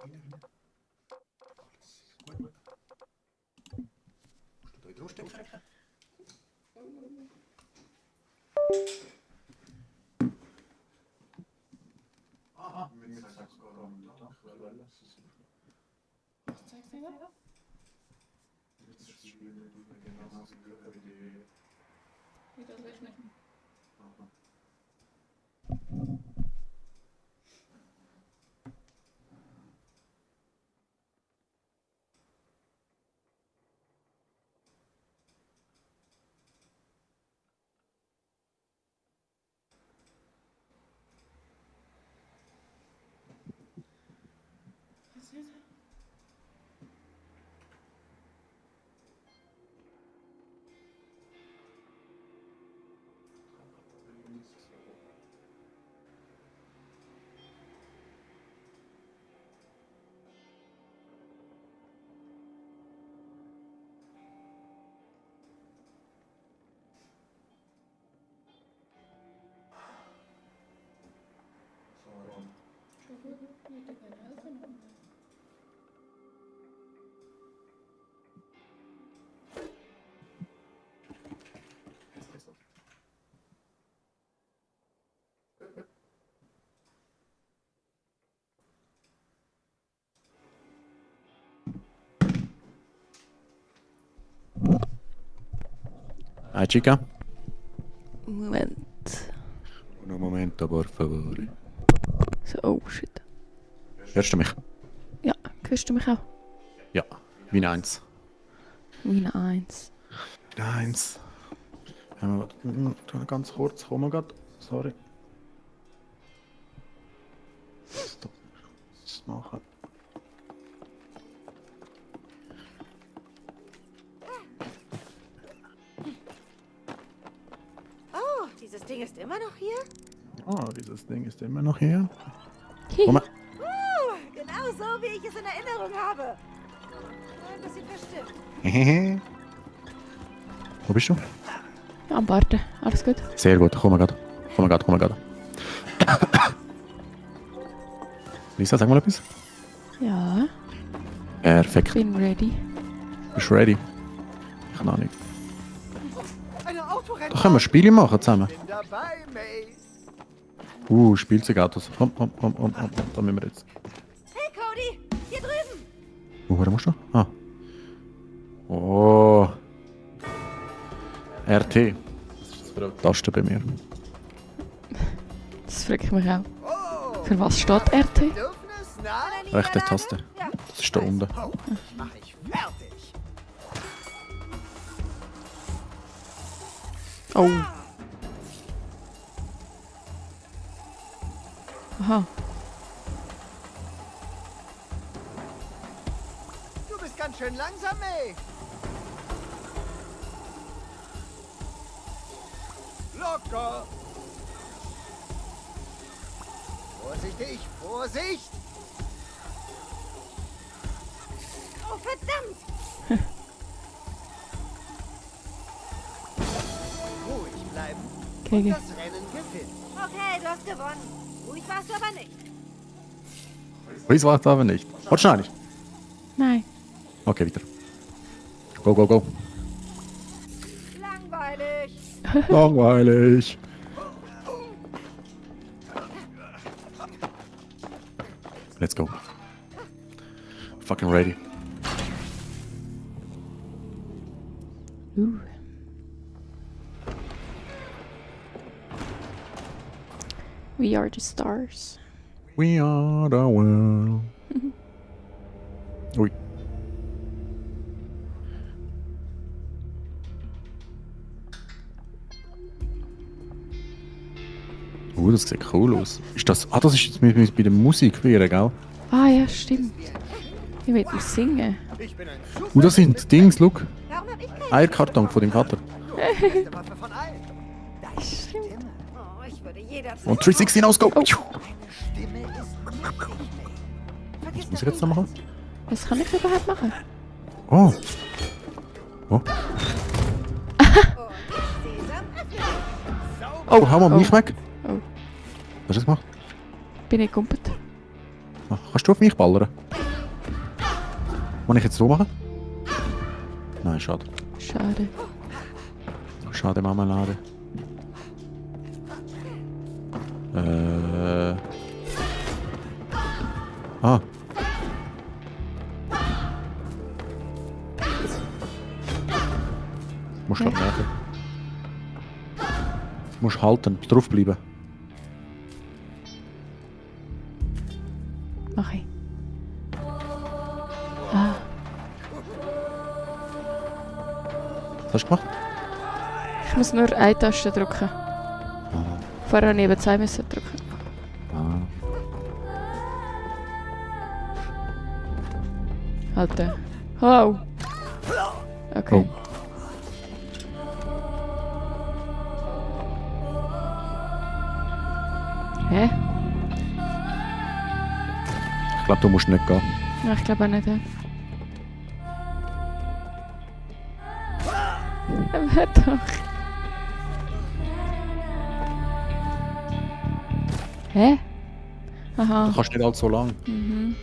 Musst du da draufstecken? Aha, mit Sexprogramm. Was zeigst du da? Jetzt spielen wir genauso wie die. Wie das will ich nicht. Was ist das? Schon gut, ich dir keine helfen. Hi Chica. Moment. Un momento, por favor. So, oh shit. Hörst du mich? Ja, hörst du mich auch? Ja, wie eins. Meine 1. Wie eins. Ganz kurz, komm mal grad. Sorry. Stop. Das machen. Oh, dieses Ding ist immer noch hier? Oh, dieses Ding ist immer noch hier. Hi. Komm mal. Genau so, wie ich es in Erinnerung habe. Nur ein bisschen verstimmt. Wo bist du? Ja, am Warten. Alles gut? Sehr gut, komm mal grad. Komm mal grad. Lisa, sag mal etwas. Ja, Perfekt. bin ready. Bist du ready? Ich kann auch nicht. Eine Autorennbahn. Da können wir Spiele machen zusammen. Bin dabei, May. Spielzeugautos. Komm. Da müssen wir jetzt. Hey, Cody, hier drüben. Woher musst du? Ah. Oh. RT. Das ist die Taste bei mir. Das frage ich mich auch. Oh, Für was steht RT? Bedürfnis? Na, Rechte Taste. Ja. Das ist da unten. oh, mach ich fertig. Oh. Aha. Du bist ganz schön langsam, May. Locker. Vorsichtig, Vorsicht. Oh, verdammt. Ruhig bleiben. Okay, Und okay. das Rennen gewinnt. Okay, du hast gewonnen. Ruhig warst du aber nicht. Weiß war aber nicht. Willst du noch nicht? Nein. Okay, weiter. Go. Langweilig. Langweilig. Let's go. Fucking ready. We are the stars. We are the world. Ui. Das sieht cool aus. Ist das... Ah, das ist jetzt mit bei der Musik wieder, gell? Ah ja, stimmt. Ich will muss singen. Ich bin ein super. Das sind Dings, look. Warum hab ich keinen? Eierkarton von dem Vater. Beste Waffe von allen. Deine Stimmt. Stimme. Oh, ich würde jederzeit. Und 360 aus, go! Deine Stimme ist mächtig, May. Vergiss Was muss das ich jetzt noch nie. machen? Was kann ich überhaupt machen? Oh. Oh. Und Sesam, öffne dich. Oh, hau mal mich weg. Oh. Hast du das gemacht? Bin ich gumpet? Ah, kannst du auf mich ballern? Muss ich jetzt so machen? Nein, schade. Schade. Schade Marmelade. Ah. Musst du merken. Musst halten, draufbleiben. Mach ich. Ah, Was hast du gemacht? ich muss nur eine Taste drücken. Ah. Vorher habe ich eben 2 müssen drücken. Ah. Halten. Oh! Okay. Oh. Hä? Ich glaube, du musst nicht gehen. Ja, ich glaube auch nicht. Ja. Wer doch? Hä? Aha. Du kannst nicht allzu lang. Mhm.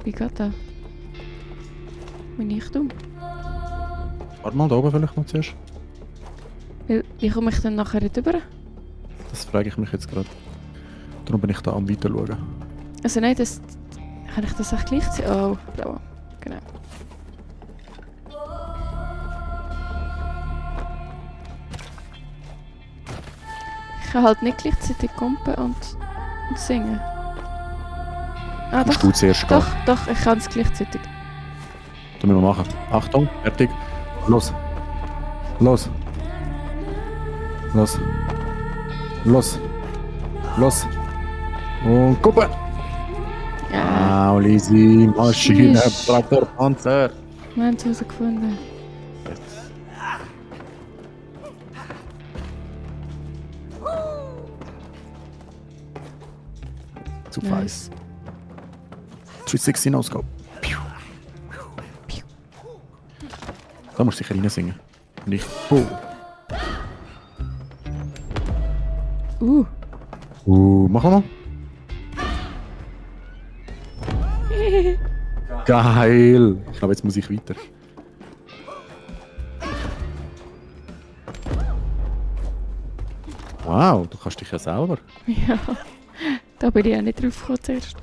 Wie geht das? Bin ich dumm? Warte mal, da oben vielleicht noch zuerst. Wie komme ich denn nachher rüber? Das frage ich mich jetzt gerade. Darum bin ich da am Weiterschauen. Also nein, das... Kann ich das auch gleichzeitig... Oh, blau. Genau. Ich kann halt nicht gleichzeitig kumpen und singen. Ah, Musst doch. du zuerst gehen. Doch, ich kann es gleichzeitig. Das müssen wir machen. Achtung, fertig. Los. Los. Los. Los. Los. Und Kuppe. Ja, Wow, Lisi, Maschine, Tschüss. Traktor, Panzer. wir haben es herausgefunden. Zu feiß. 360 No-Scope. Piu. Piu. Da musst du sicher reinsingen. Nicht. Oh. Mach mal. Geil. Ich glaube, jetzt muss ich weiter. Wow, du kannst dich ja selber. Ja, da bin ich auch nicht drauf gekommen zuerst.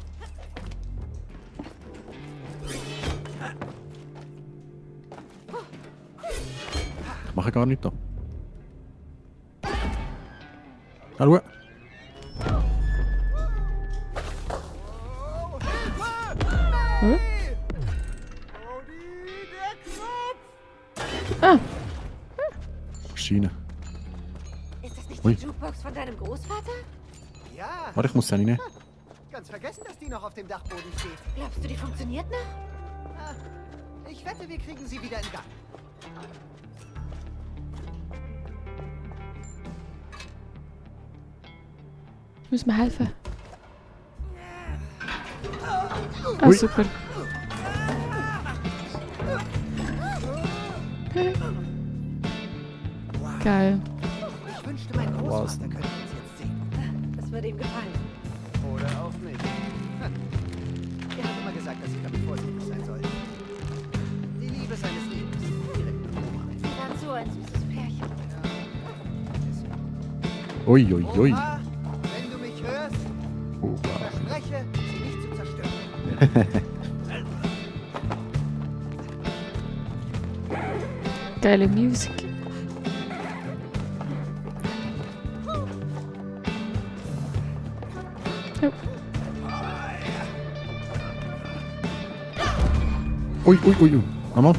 Ich mache gar nichts da. Hallo. Hm? Rudi, der Knopf! Ah, Maschine. Ist das nicht Ui. die Jukebox von deinem Großvater? Ja, Warte, ich muss sie reinnehmen. ganz vergessen, dass die noch auf dem Dachboden steht. Glaubst du, die funktioniert noch? Ah, ich wette, wir kriegen sie wieder in Gang. muss mir helfen. Ah, Ui. super. Geil. Ich wünschte, mein Großvater könnte uns jetzt sehen. Das würde ihm gefallen. Oder auch nicht. Er hat immer gesagt, dass ich damit vorsichtig sein soll. Die Liebe seines Lebens. Direkt mit Oma. Sie waren so ein süßes Pärchen. Ui, ui, ui. Opa, wenn du mich hörst, Oh, wow. verspreche, sie nicht zu zerstören. Geile Musik. Oh. Ui, ui, ui, ui. Nochmal.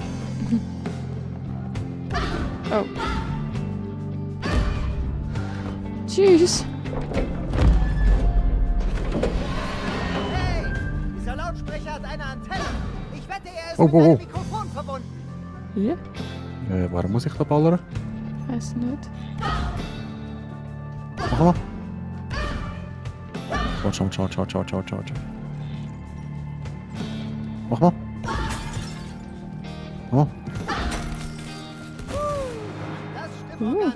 Oh. Tschüss. Hey, dieser Lautsprecher hat eine Antenne. Ich wette, er ist Oh, mit oh, einem oh. Mikrofon verbunden. Ja, Warum muss ich da ballern? weiß nicht. Mach mal. Ciao. Mach mal. Mach mal. Mal.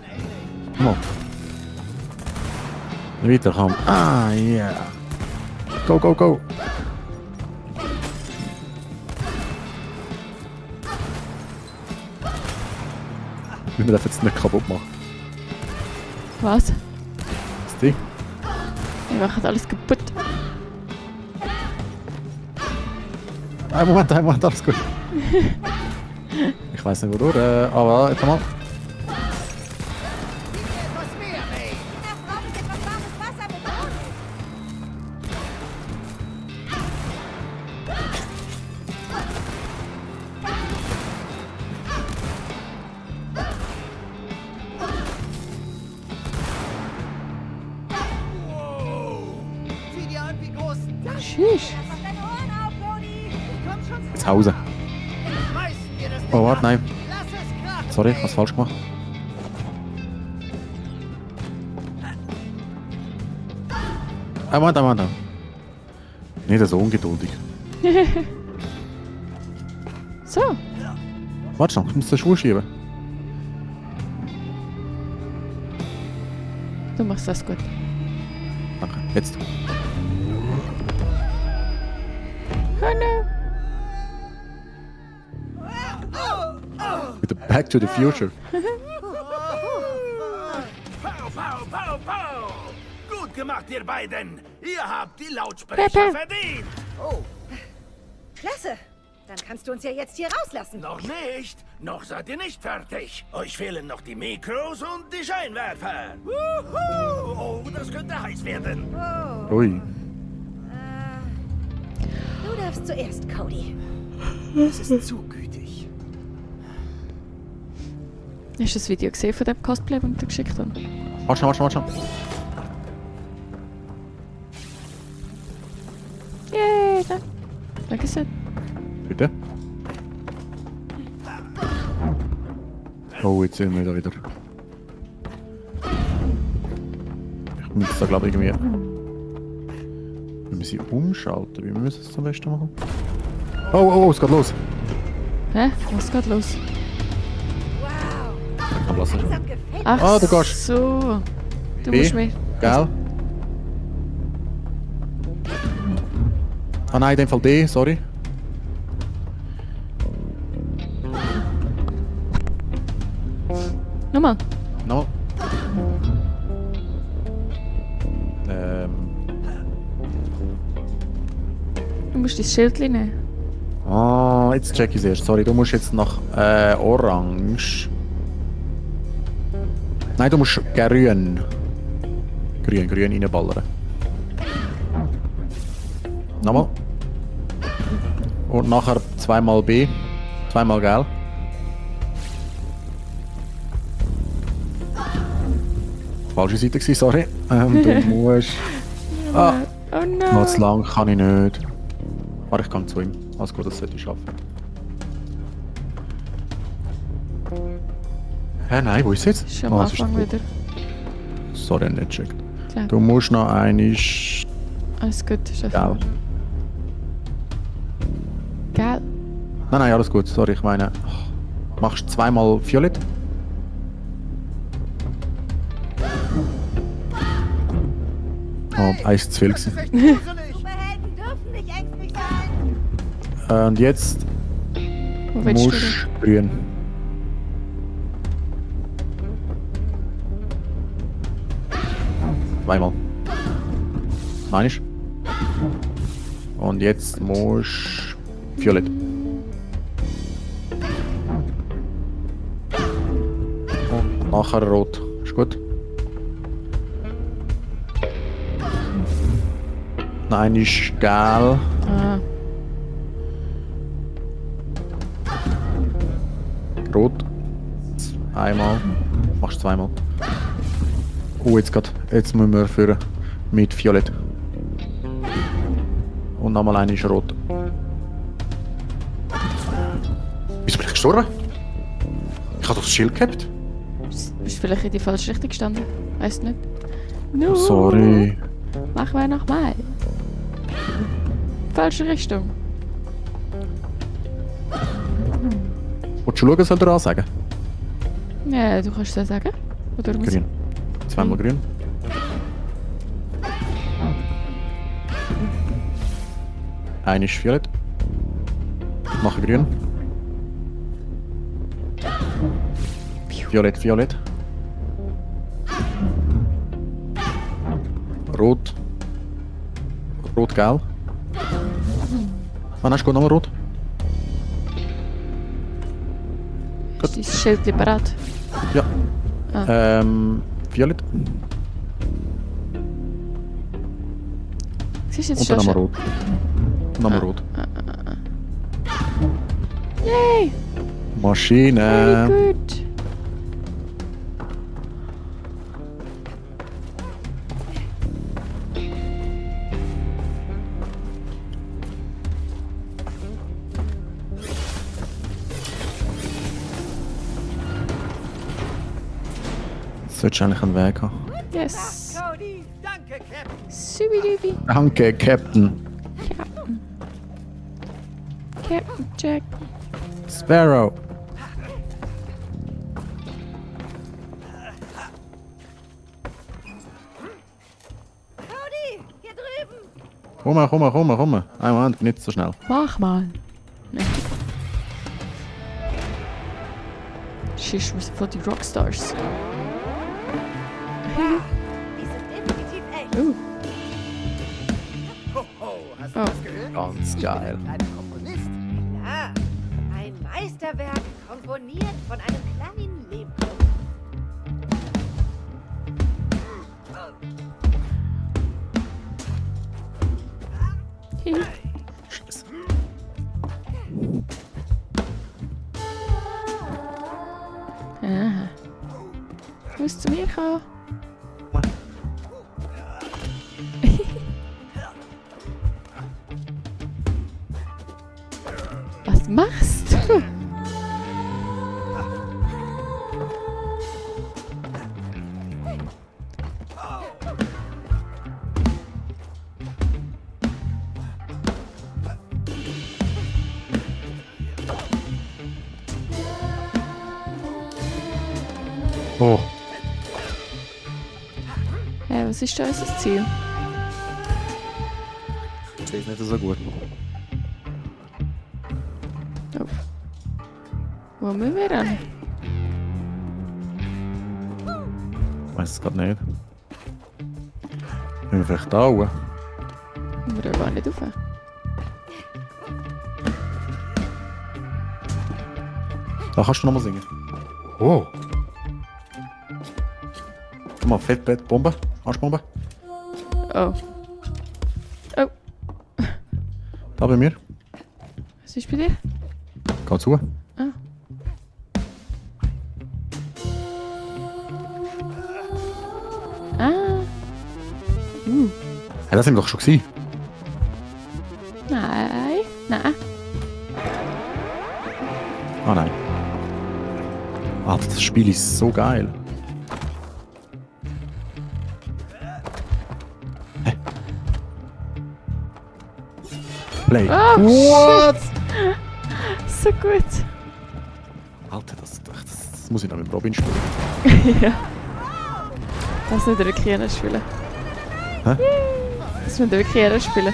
Weiterkommen. Ah, yeah. Go, go, go. Wir dürfen jetzt nicht kaputt machen. Was? Das Ding. Ich mache alles kaputt. Ein Moment, alles gut. Ich weiß nicht wodurch, aber jetzt mal. Etwas mehr, May. Da brauche ich etwas warmes Wasser mit Honig. Sieh dir an, wie groß das ist. Tschüss. Mach deine Ohren auf, Cody. Komm schon, Jetzt Hause. schmeißen wir das Ding Oh, warte, ab. nein. Lass es krachen. Sorry, May. was falsch gemacht. Moment. Nicht so ungeduldig. So. Warte schon, ich muss den Schuh schieben. Du machst das gut. Danke, jetzt. Oh no. Wieder Back to the Future. Pow, pow, pow, pow! Gut gemacht, ihr beiden! Ihr habt die Lautsprecher Pepe. verdient! Oh, Klasse. Dann kannst du uns ja jetzt hier rauslassen. Noch nicht! Noch seid ihr nicht fertig! Euch fehlen noch die Mikros und die Scheinwerfer! Wuhu! Oh, das könnte heiß werden! Oh. Ui. Du darfst zuerst, Cody. das ist zu gütig. Hast du das Video gesehen von dem Cosplay, das ich dir geschickt habe? Warte schon. Yay, da. Danke sehr. Bitte. Oh, jetzt sind wir da wieder. Ich muss da glaube ich irgendwie... Wir müssen sie umschalten. Wie müssen wir es am besten machen? Oh, es geht los. Hä? Was geht los? Wow. Ich kann lassen. Langsam gefällt mir. Ach Ah, du gehst. so. Du B. musst mir... Gell? Ah nein, in dem Fall D, sorry. Nochmal. Nochmal. Du musst dein Schild nehmen. Ah, jetzt check ich es erst. Sorry, du musst jetzt nach Orange. Nein, du musst grün. Grün reinballern. Nochmal. Und nachher zweimal B. Zweimal gelb. Falsche Seite gewesen, sorry. Du musst... Ah, Oh noch no. zu lang kann ich nicht. Warte, ich kann zu ihm. Alles gut, das sollte ich schaffen. Hä, nein, wo ist es jetzt? Schon am Ah, es ist Anfang tot. wieder. Sorry, nicht gecheckt. Klar. Du musst noch einiges... Alles gut, ist Gelb. einfach. Gell? Nein, alles gut, sorry, ich meine... Machst zweimal Violett? Oh, eins zu viel Das ist gewesen. echt gruselig. Superhelden dürfen nicht ängstlich sein. Und jetzt Wo willst du musst denn? du grün. Zweimal. Meinst du? Und jetzt musst du Violett. Und nachher Rot. Ist gut? Nein, ist gelb. Ah, Rot. Einmal. Machst zweimal. Oh, jetzt grad. Jetzt müssen wir führen. Mit Violett. Und nochmal eine ist rot. Bist du vielleicht gestorben? Ich habe doch das Schild gehabt. bist du vielleicht in die falsche Richtung gestanden? Weißt du nicht? No. Sorry. Machen wir nochmal. Falsche Richtung. Willst du schauen, soll ich dir ansagen? Ja, du kannst das sagen. Oder muss Grün. Zweimal grün. Eine ist violett. Mache grün. Violett, violett. Rot. Rot, gelb. Wann hast du nochmal rot? Ist dein Schild parat? Ja. Ah. Violett. Siehst du jetzt Und schon? dann nochmal rot. Nochmal Ah. rot. Yay! Maschine. Very good. Solltest du eigentlich einen Weg haben. Yes. Cody, danke, Captain. Subidubi. Danke, Captain. Captain. Captain Jack. Sparrow. Cody, hier drüben. Komm. Ein Moment, nicht so schnell. Mach mal. Nein. Schisch, wir sind von den Rockstars. Die sind definitiv echt. Hoho, hast du Oh. das gehört? Ganz geil. Ein kleiner Komponist. Ja, ein Meisterwerk, komponiert von einem kleinen Lebkuchen. Scheiße. Aha. Du musst zu mir kommen. Was machst du? Oh, Was ist da unser Ziel? ich sehe es nicht so gut. Oh. Wo müssen wir ran? Ich weiß es gerade nicht. Müssen wir vielleicht da hoch? Wir aber nicht rauf. Da kannst du nochmal singen. Oh. Guck mal, Fettbett, Bombe. Arschbombe. Oh. Oh. Da bei mir. Was ist bei dir? Geh zu. Ah. Ah. Hey, das sind wir doch schon gewesen. Nein. Nein. Ah nein. Alter, das Spiel ist so geil. Hä? Play. Oh, What? So gut. Alter, das muss ich noch mit Robin spielen. Ja. Das nicht wirklich jeder spielen. Hä? Das müssen wirklich jeder spielen.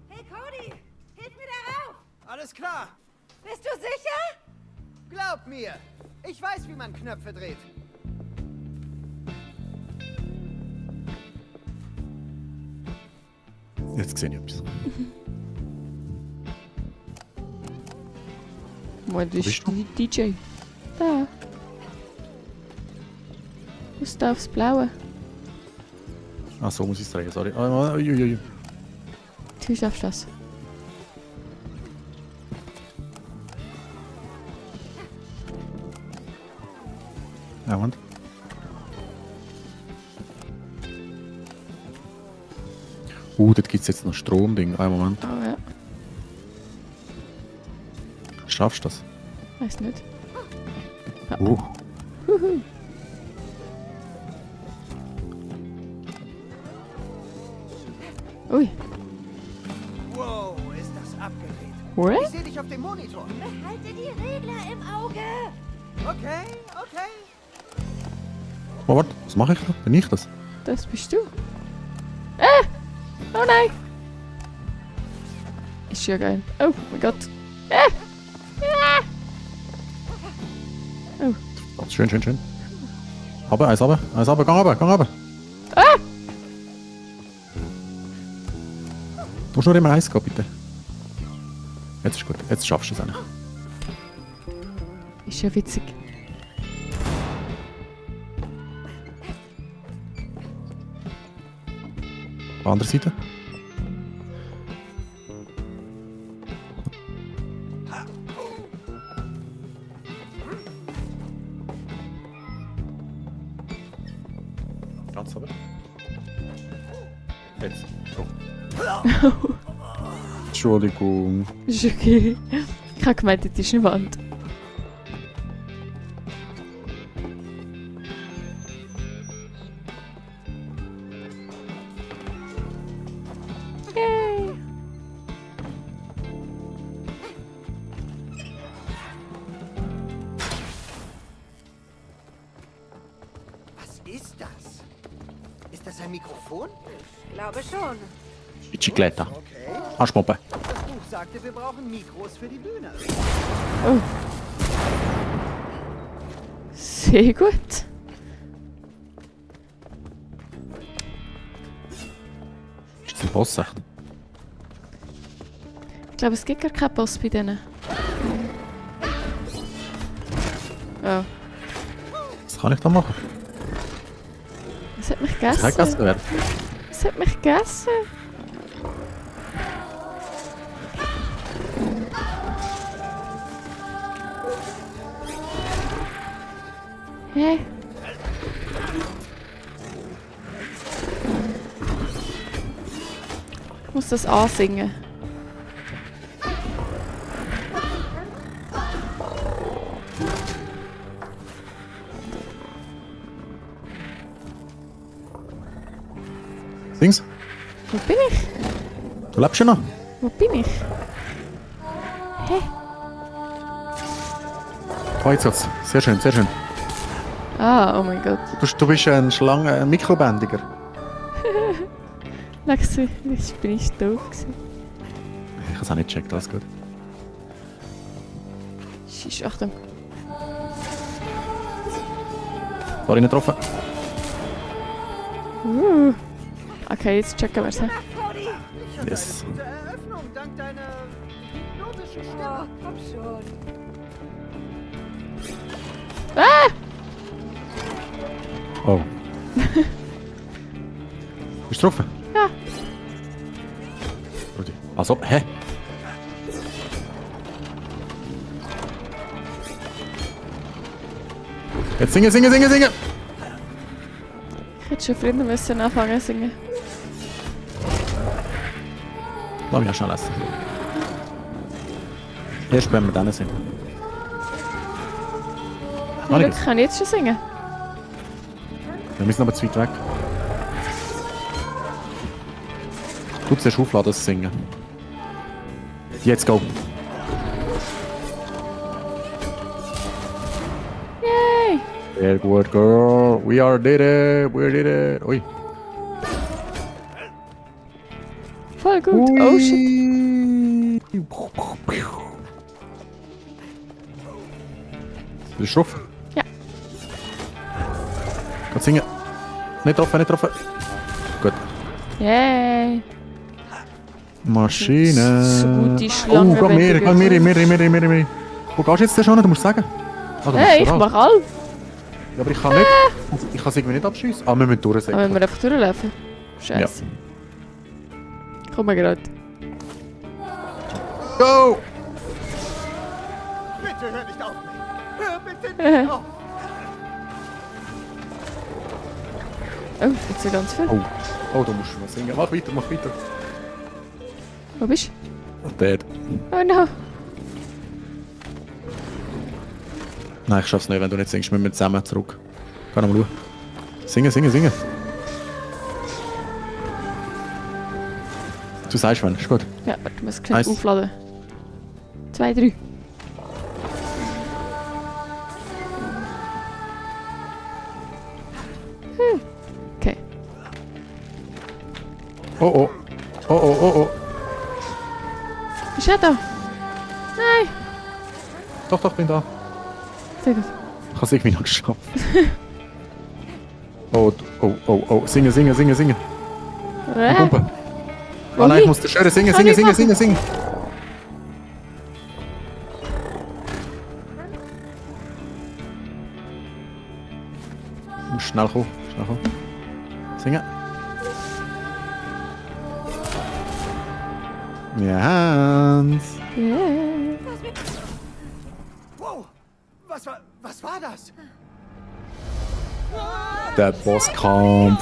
Hey Cody, hilf mir darauf. Alles klar. Bist du sicher? Glaub mir. Ich weiß, wie man Knöpfe dreht. Jetzt sehe ich etwas. Wo bist ist die DJ? Da. Muss da aufs Blaue. Ah, so muss ich es drehen, sorry. Ah, uiuiui. Du schaffst das. Ja, Moment. Dort gibt es jetzt noch Stromding. Einen Moment. Oh ja. Schaffst du das? Weiß nicht. Ui. Wow, ist das abgedreht. What? Ich sehe dich auf dem Monitor. Behalte die Regler im Auge. Okay, okay. Oh, warte, was mache ich da? Bin ich das? Das bist du. Oh nein! Ist ja geil. Oh mein Gott. Oh. Oh, schön, schön, schön. Aber, eins runter, gang runter, gang runter. Du musst nur immer eins gehen, bitte. Jetzt ist gut, jetzt schaffst du es eigentlich. Ist ja witzig. Auf der anderen Seite. Ganz aber. Jetzt. So. Entschuldigung. Ist okay. Ich habe gemeint, das ist eine Wand. Yay! Was ist das? Ist das ein Mikrofon? Glaube schon. Bicicletta. Okay. Arschmoppe. Das Buch sagte, wir brauchen Mikros für die Bühne. Oh. Sehr gut. Ist das ein Boss echt? Ich glaube, es gibt gar keinen Boss bei denen. Oh. Was kann ich da machen? Es hat mich Ich kann gegessen. gegessen werden. Es hat mich gegessen. Hä? Ich muss das ansingen. Dings, Wo bin ich? du lebst ja noch. Wo bin ich? Hä? Oh, jetzt geht's. Sehr schön, sehr schön. Ah, oh mein Gott. Du bist ein ein Mikrobändiger. Lexi, ich bin ich doof gewesen. Ich habe es auch nicht gecheckt, alles gut. Schisch, Achtung. Sorry, nicht getroffen. Okay, jetzt checken wir es. Ich hatte Yes. eine gute Eröffnung, dank deiner hypnotischen Oh, Stimme. komm schon. Oh. Bist du getroffen? Ja. Rudi. Also, hä? Jetzt singen, singen, singen, singen! Ich hätte schon früher müssen anfangen zu singen. Lass mich auch schnell essen. Erst wenn wir dann sind. Glück, ich kann jetzt schon singen. Wir müssen aber zu weit weg. Du zuerst aufladen, das Singen. Jetzt go! Yay! Sehr gut, girl. We are did it. We did it. Ui. Voll gut. Oh shit. Bist du drauf? Ja. Kannst singen. Nicht getroffen, nicht getroffen. Gut. Yay! Maschine. So gute Oh, Schlange. geh mehr. Wo gehst du jetzt schon? Du musst sagen. Ah, du Hey, musst ich voraus. mach all. Ja, aber ich kann nicht. Ich kann es irgendwie nicht abschießen. Ah, wir müssen Aber wenn durchsäckeln. wir einfach durchlaufen. Scheiße. Komm mal gerade. Go! Bitte hör nicht auf mich. Hör bitte nicht auf. Oh, jetzt sind ganz viel. Oh. Oh, du musst mal singen. Mach weiter, mach weiter. Wo bist Dead. du? Oh no. Nein, ich schaff's nicht, wenn du nicht singst. Wir müssen zusammen zurück. Geh nochmal schauen. Singen, singen, singen. Du sagst wann, ist gut. Ja, warte, ich muss gleich Eins. aufladen. 2, 3. Okay. Oh oh. Oh oh oh oh. Ist er da? Nein! Doch, bin da. Sehr gut. Ich habe es irgendwie noch geschafft. Oh, oh, oh, oh. Singen, singen, singen, singen. Pumpe. Oh nein, ich muss den Schöre singen, Kann singen, ich singen, machen. singen, singen. Du musst schnell kommen, schnell kommen. Singen. Ja, Hans. Yeah. Wow! Was war das? Der Bosskampf.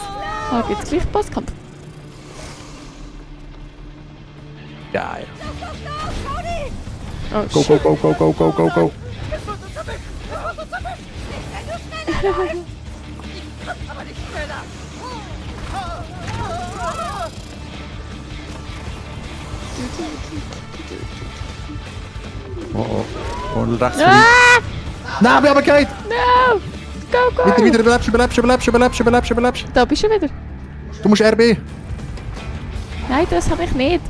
Ah, geht's gleich Bosskampf? Geil. Oh, Go, shit. go, go, go, go, go, go, go. Aber nicht schneller! Oh, oh. Und rechts. Ah! Nein, wir haben Kate. No! Go, go! Wieder, überlebst. Da bist du wieder. Du musst RB. Nein, das habe ich nicht.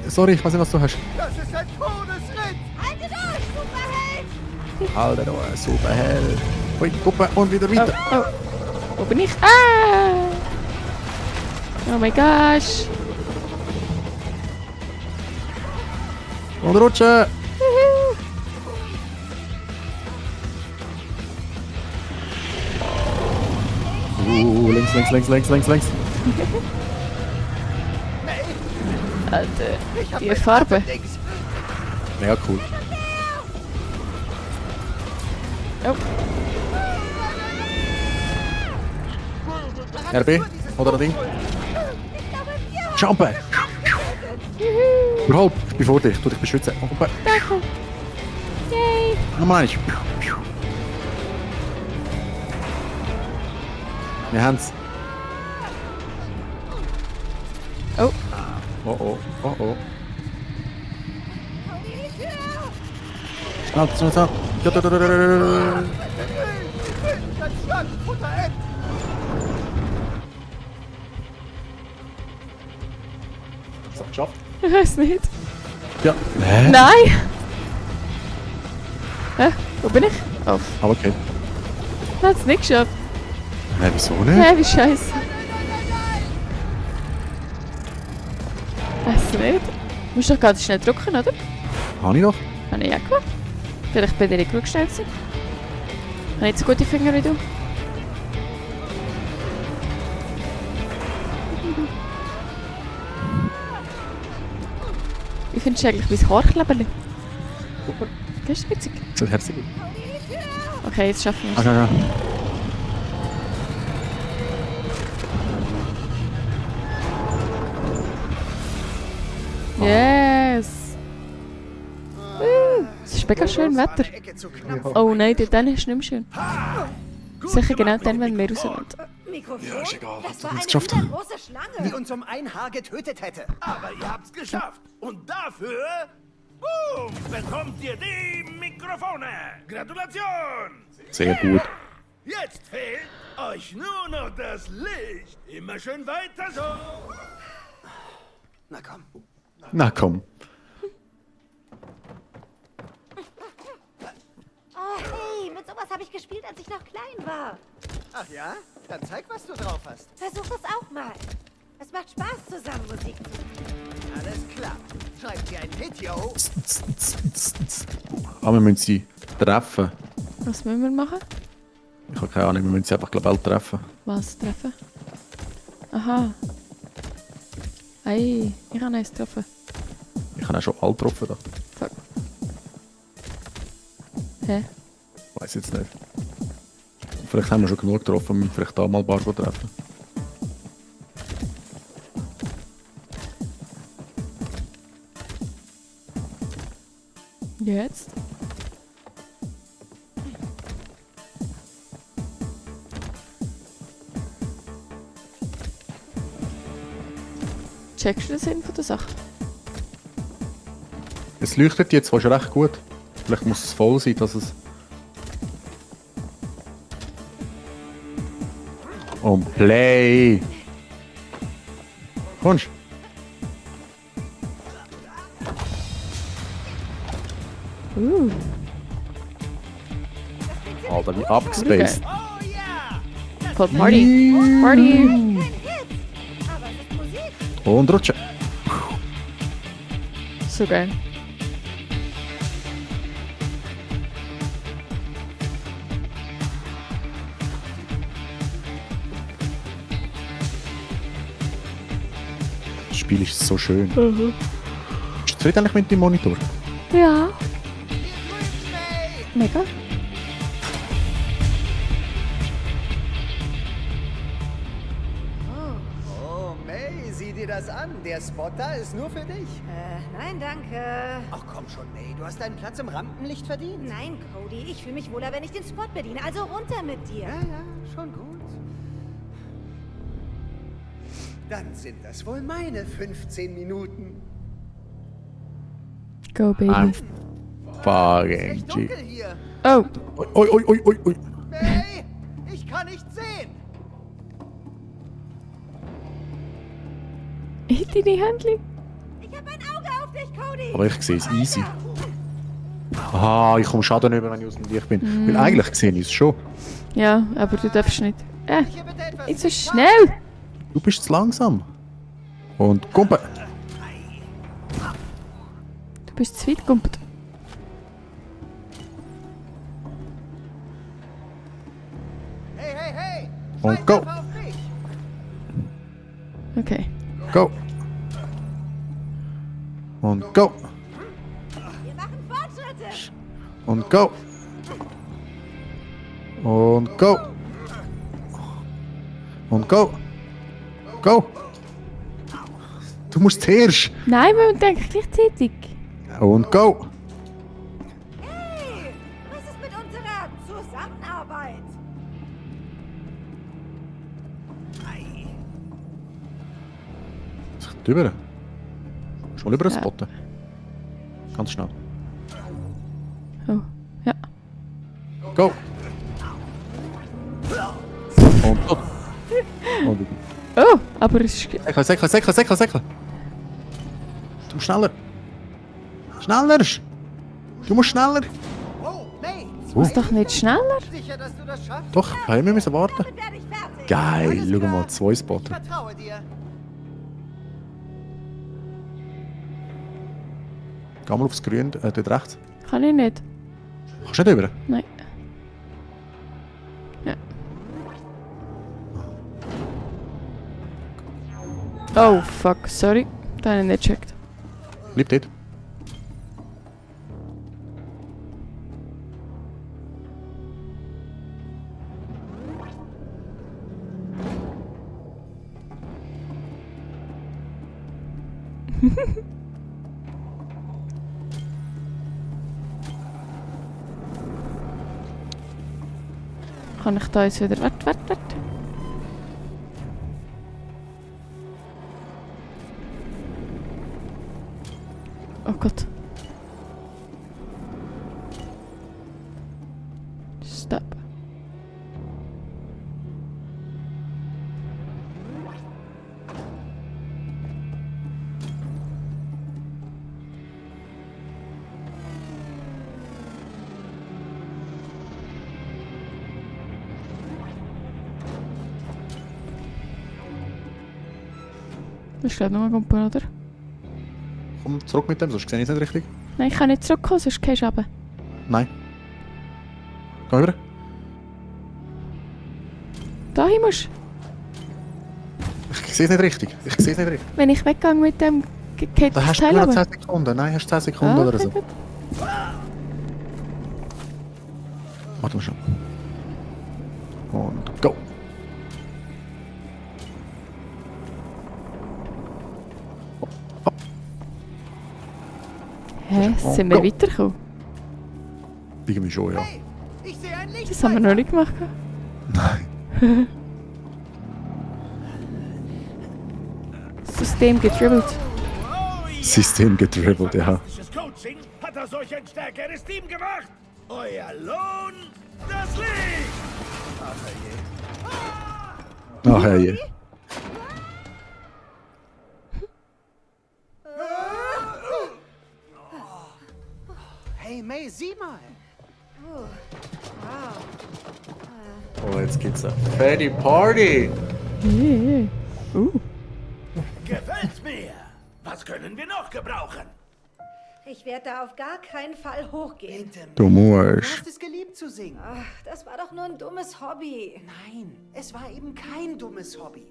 Sorry, ich weiß nicht, was du hast. Das ist ein Todesritt! Haltet euch, Superheld! Alter, du Superheld. Ui, Kuppe und wieder Oh, weiter. oh. Wo bin ich? Ah! Oh mein gosh. Und rutschen. Links. Alter, Ich hab die mein Farbe. Atemdings. Mega cool. Oh, RB oder ein Ding. Jumpen. Überhaupt, ich bin vor dich, tu dich beschützen. Oh, Kuppe. danke. Yay. Nochmal eins. Wir haben's. Oh, Oh oh, oh oh. Schnell. Das Schwarzfutter Ed! So, geschafft. ich weiß nicht. Ja. Hä? Nein! Hä? Wo bin ich? Oh, Aber okay. ich hab's nicht geschafft. Hä, wieso nicht? Hä, wie scheiße. Weiß nicht. Du musst doch ganz schnell drücken, oder? Habe ich doch. Habe ich ja gemacht. Vielleicht bin ich genug schnell gewesen. Habe nicht so gute Finger wie du. Wie findest du eigentlich mein Haarkleberli? Das ist witzig. Das ist herzig. Okay, jetzt schaffen wir es. Okay. Yes! Es ist mega schön Wetter. Eine Ecke zu knapp. Oh nein, dann ist es nicht mehr schön. Sicher genau dann, wenn wir raus sind. Mikrofon? Ja, ist egal. Das war Hat's eine geschafft. große Die Schlange. uns um ein Haar getötet hätte. Aber ihr habt's geschafft. Und dafür, boom, bekommt ihr die Mikrofone. Gratulation. Sehr gut. Jetzt fehlt euch nur noch das Licht. Immer schön weiter so. Na komm. Na komm. Oh, hey, mit sowas habe ich gespielt, als ich noch klein war. Ach ja? Dann zeig, was du drauf hast. Versuch es auch mal. Es macht Spaß, zusammen Musik zu machen. Alles klar. Schreib dir ein Hit, yo. Aber wir müssen sie treffen. Was müssen wir machen? Ich habe keine Ahnung, wir müssen sie einfach global treffen. Was treffen? Aha. Ei, ich habe eins getroffen. Ich habe auch schon alle getroffen da. Fuck. Hä? Weiß jetzt nicht. Vielleicht haben wir schon genug getroffen, müssen vielleicht da mal Bargo treffen. Jetzt? Checkst du den Sinn von der Sache? Es leuchtet jetzt zwar schon recht gut. Vielleicht muss es voll sein, dass es... Und Play! Kommst Alter, wie abgespaced. Oh ja! Voll Party! Party! Kein Hit. Aber es ist Musik. Und rutschen. So geil. Das Spiel ist so schön. Bist du zufrieden eigentlich mit dem Monitor? Ja, May! mega. Oh, May, sieh dir das an. Der Spot da ist nur für dich. Nein, danke. Ach komm schon, May. Du hast deinen Platz im Rampenlicht verdient. Nein, Cody, ich fühle mich wohler, wenn ich den Spot bediene. Also runter mit dir. Ja, schon gut. Dann sind das wohl meine 15 Minuten. Go, Baby. I'm Ist fucking echt G. dunkel hier. Oh, Oi, oi, oi, oi, oi. May, ich kann nicht sehen. deine Händchen. Ich habe ein Auge auf dich, Cody. Aber ich sehe es easy. Aha, ich komme Schaden über, wenn ich aus dem Licht bin. Weil eigentlich sehe ich es schon. Ja, aber du darfst nicht. Hier bitte etwas Nicht so Licht schnell! Du bist zu langsam. Und Kumpe. Du bist zu weit gumpert. Hey, hey, hey! Und go. Scheinwerfer auf mich. Okay. Go. Und go. Wir machen Fortschritte. Und go. Und go. Und go. Go. Du musst zuerst. Nein, wir denken gleichzeitig. Und go. Hey, was ist mit unserer Zusammenarbeit? Drüber. Schon mal über Ja. spotten. Ganz schnell. Oh, ja. Go. Und go. Und Oh, aber es ist... säckeln. Du musst schneller. Schneller. Du musst schneller. Oh, May! Ist doch nicht schneller? Sicher, dass du das schaffst? Doch, wir müssen warten. Damit werde ich fertig. Geil, Alles schau klar. mal, 2 Ich Spotten. vertraue dir. Geh mal aufs Grün, dort rechts. Kann ich nicht. Kannst du nicht rüber? Nein. Ja. Oh, fuck, sorry. Da habe ich nicht gecheckt. Bleib dort. Kann ich da jetzt wieder... Warte. Oh Gott. Stop. Das ist glaube ich nur ein Kumpel, oder? Komm zurück mit dem, sonst sehe ich es nicht richtig. Nein, ich kann nicht zurückkommen, sonst gehst du runter. Nein. Geh rüber. Dahin musst du. Ich sehe es nicht richtig. Wenn ich weggehe mit dem, geht Da das hast du Teil nur noch runter. 10 Sekunden. Nein, hast du 10 Sekunden Ah, oder so. okay, gut. Warte mal schon. Und go. Hä, Oh, sind wir go. weitergekommen? Irgendwie schon, ja. Hey, ich sehe ein Licht. Das haben wir noch nicht gemacht. Nein. System gedribbelt. System gedribbelt, ja. Fantastisches Coaching hat er solch ein stärkeres Team gemacht. Euer Lohn, das Licht. Ach herrje. Hey May, sieh mal. Oh, jetzt geht's eine fette Party. Yeah. Gefällt's mir. Was können wir noch gebrauchen? Ich werde da auf gar keinen Fall hochgehen. Bitte, Du Du musst. hast es geliebt zu singen. Ach, das war doch nur ein dummes Hobby. Nein, es war eben kein dummes Hobby.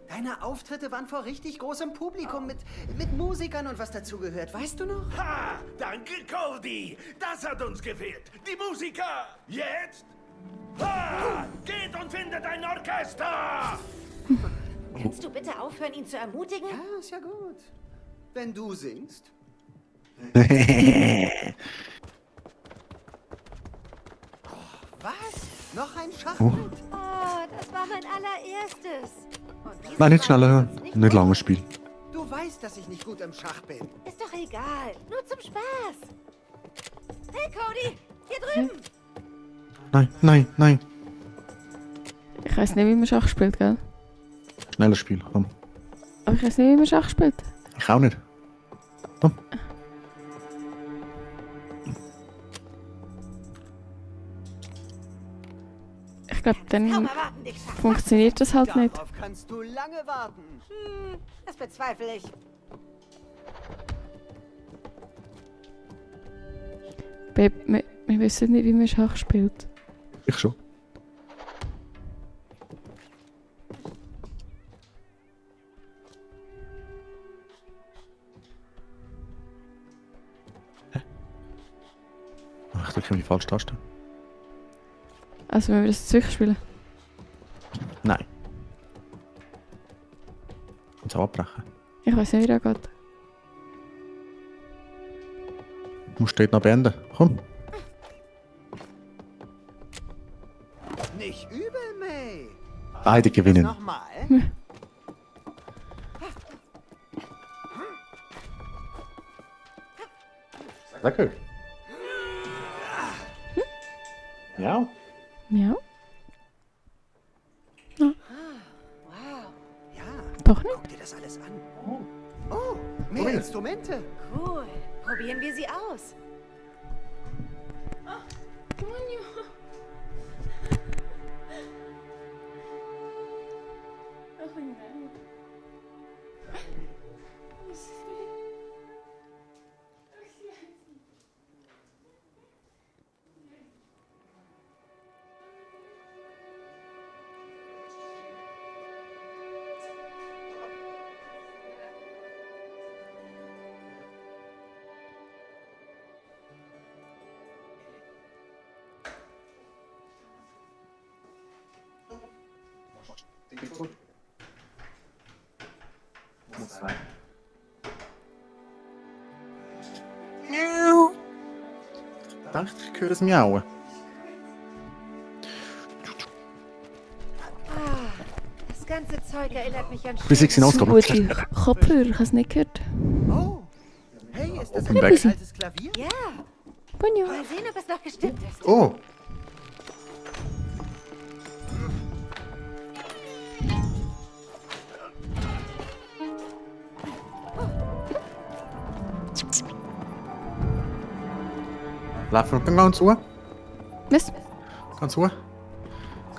Deine Auftritte waren vor richtig großem Publikum mit Musikern und was dazugehört. Weißt du noch? Ha! Danke, Cody. Das hat uns gefehlt. Die Musiker. Jetzt? Ha! Geht und findet ein Orchester. Kannst du bitte aufhören, ihn zu ermutigen? Ja, ist ja gut. Wenn du singst. Was? Noch ein Schachbrett? Oh, das war mein allererstes. Und dieses Nein, nicht Mal schneller hören. ist es Nicht lange spielen. Du weißt, dass ich nicht gut im Schach bin. Ist doch egal. Nur zum Spaß. Hey, Cody. Hier drüben. Nein, nein, nein. Ich weiß nicht, wie man Schach spielt, gell? Schneller Spiel, komm. Aber ich weiß nicht, wie man Schach spielt. Ich auch nicht. Komm. Ich glaube, Kaum dann erwarten, dich schaffen. funktioniert das halt nicht. Darauf kannst du lange warten. Das bezweifle ich. Babe, wir wissen nicht, wie man Schach spielt. Ich schon. Hä? Ach, ich drücke die falsche Taste. Also, wenn wir das zurückspielen. Nein. Kannst du auch abbrechen. Ich weiß nicht, wie das geht. Du musst dort noch beenden. Komm. Nicht übel, May. Beide gewinnen. Nochmal. Sehr gut. Ja. Ja, Wow. Ja, doch nicht. guck dir das alles an. Oh, mehr Instrumente. Cool. Probieren wir sie aus. Dachte ich höre es miauen. Das ganze Zeug erinnert mich an Bis ich sie So ausgabe. gute Kopfhörer, ich habe es nicht gehört. Oh, hey, ist das Open ein back. altes Klavier? Ja, Bonjour. mal sehen, ob es noch gestimmt ist. Oh. Laufen wir ganz hoch. Was? Ganz hoch.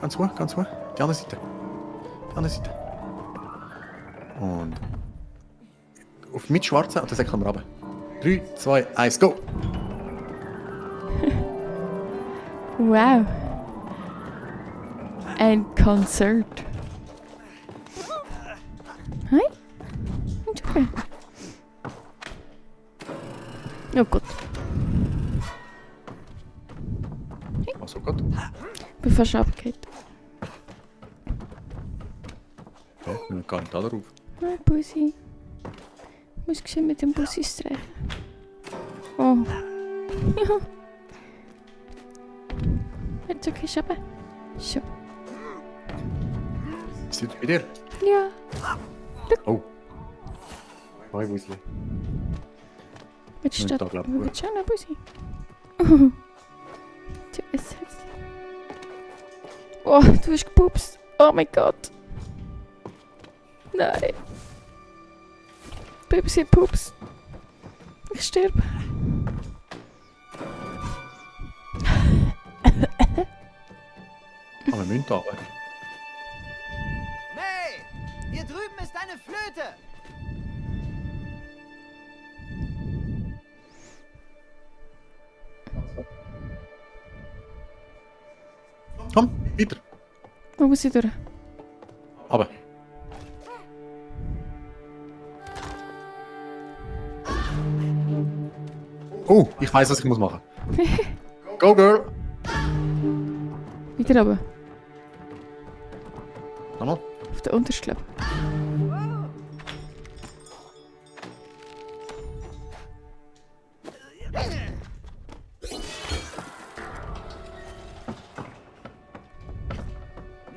Ganz hoch, ganz hoch. Die andere Seite. Die andere Seite. Und auf mit Schwarzen und dann säckeln wir runter. 3, 2, 1, go! Wow. Ein Konzert. Hi. Okay. Oh Gott. Also gut. Bin fast abgehakt. Okay, wir gehen gar nicht da drauf. Hi, Bussi. Ich muss geschehen mit dem Bussi streichen. Oh. Ja. Jetzt okay, Schabe. So. Ist das bei dir? Ja. Oh. Hoi, Busli. Jetzt Nicht steht... da, glaub ich. Wo willst du hin, Bussi? Du Esshätzchen. Oh, du hast gepupst. Oh mein Gott. Nein. Pupsi, Pups. Ich sterbe. Aber wir müssen da weg. May! Hier drüben ist eine Flöte! Komm, weiter. Wo muss ich durch? Aber. Oh, ich weiß, was ich muss machen. Go, Girl! Wieder runter. Nochmal. Auf der untersten, glaube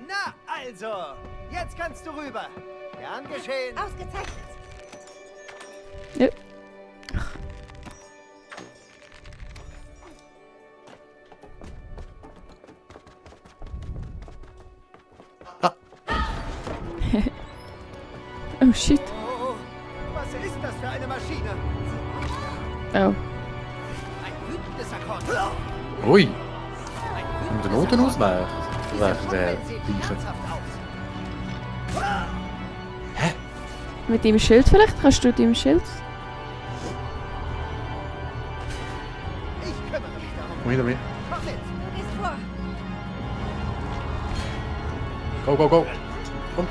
Na also, jetzt kannst du rüber. Gern geschehen. Ausgezeichnet. ich. Ja. Ah. Oh shit. Oh, was ist das für eine Maschine? Oh. Ein wütendes Akkord. Ui, Ein und der wütendes Noten Akkord. ausweichen. Dieser Weichen der Schmuck sieht Reiche. ernsthaft aus. Mit deinem Schild vielleicht? Kannst du deinem Schild? Ich kümmere mich darum. Komm hinter mir. Komm mit. Du gehst vor. Go, go, go. Komm.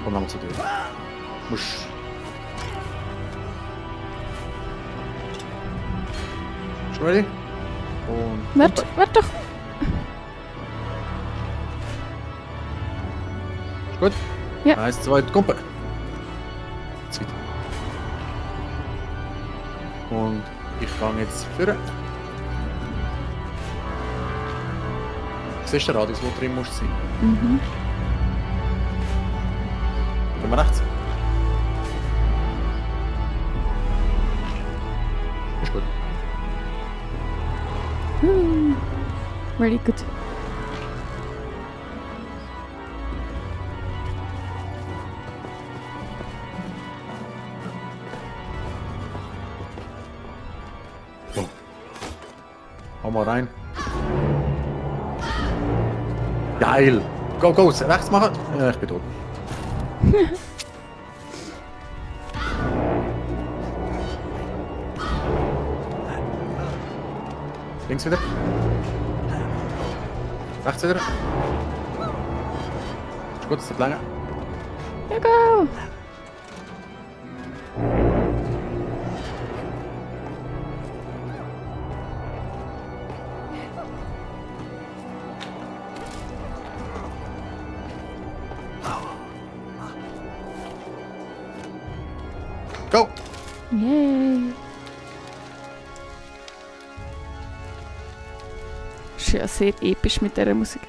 Komm nochmal zu dir. Musch. Bist du ready? Und... Warte, warte doch. Ist gut? Ja. 1, 2, Kumpe. Jetzt weiter. Und ich gehe jetzt führen. Siehst du den Radius, wo drin musst sein? Mhm. Gehen wir rechts. Ist gut. Very good. So. Hau mal rein. Geil. Go, go. Rechts machen. Ja, ich bin tot. Links wieder. Rechts wieder. Ist gut, es hat lange. Ja, go! Go! Yay! Ist ja sehr episch mit dieser Musik.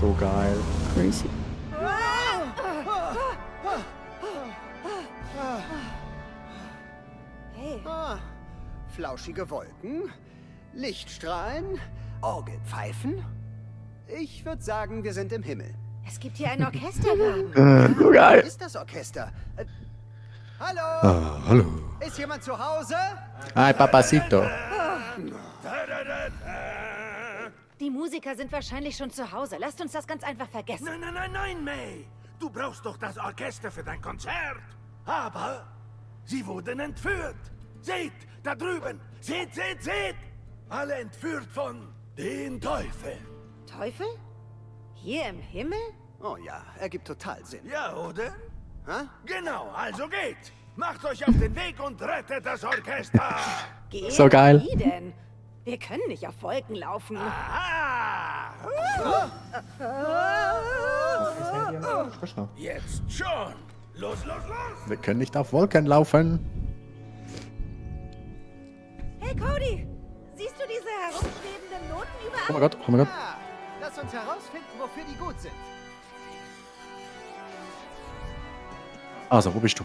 So geil. Crazy. Hey, Ah, flauschige Wolken, Lichtstrahlen, Orgelpfeifen. Ich würde sagen, wir sind im Himmel. es gibt hier einen Orchestergraben. So Wo geil. ist das Orchester? Hallo? Ah, hallo. Ist jemand zu Hause? Hi, Papacito. Die Musiker sind wahrscheinlich schon zu Hause. Lasst uns das ganz einfach vergessen. Nein, nein, nein, nein, May. Du brauchst doch das Orchester für dein Konzert. Aber sie wurden entführt. Seht, da drüben. Seht, seht, seht. Alle entführt von den Teufel. Teufel? Hier im Himmel? Oh ja, ergibt total Sinn. Ja, oder? Hä? Genau, also geht. Macht euch auf den Weg und rettet das Orchester. Gehen? So geil. Wie denn? Wir können nicht auf Wolken laufen. Aha! Jetzt schon. Los, los, los. Wir können nicht auf Wolken laufen. Hey Cody, siehst du diese herumschwebenden Noten überall? Oh mein Gott, oh mein Gott. Ja, lass uns herausfinden, wofür die gut sind. Also, wo bist du?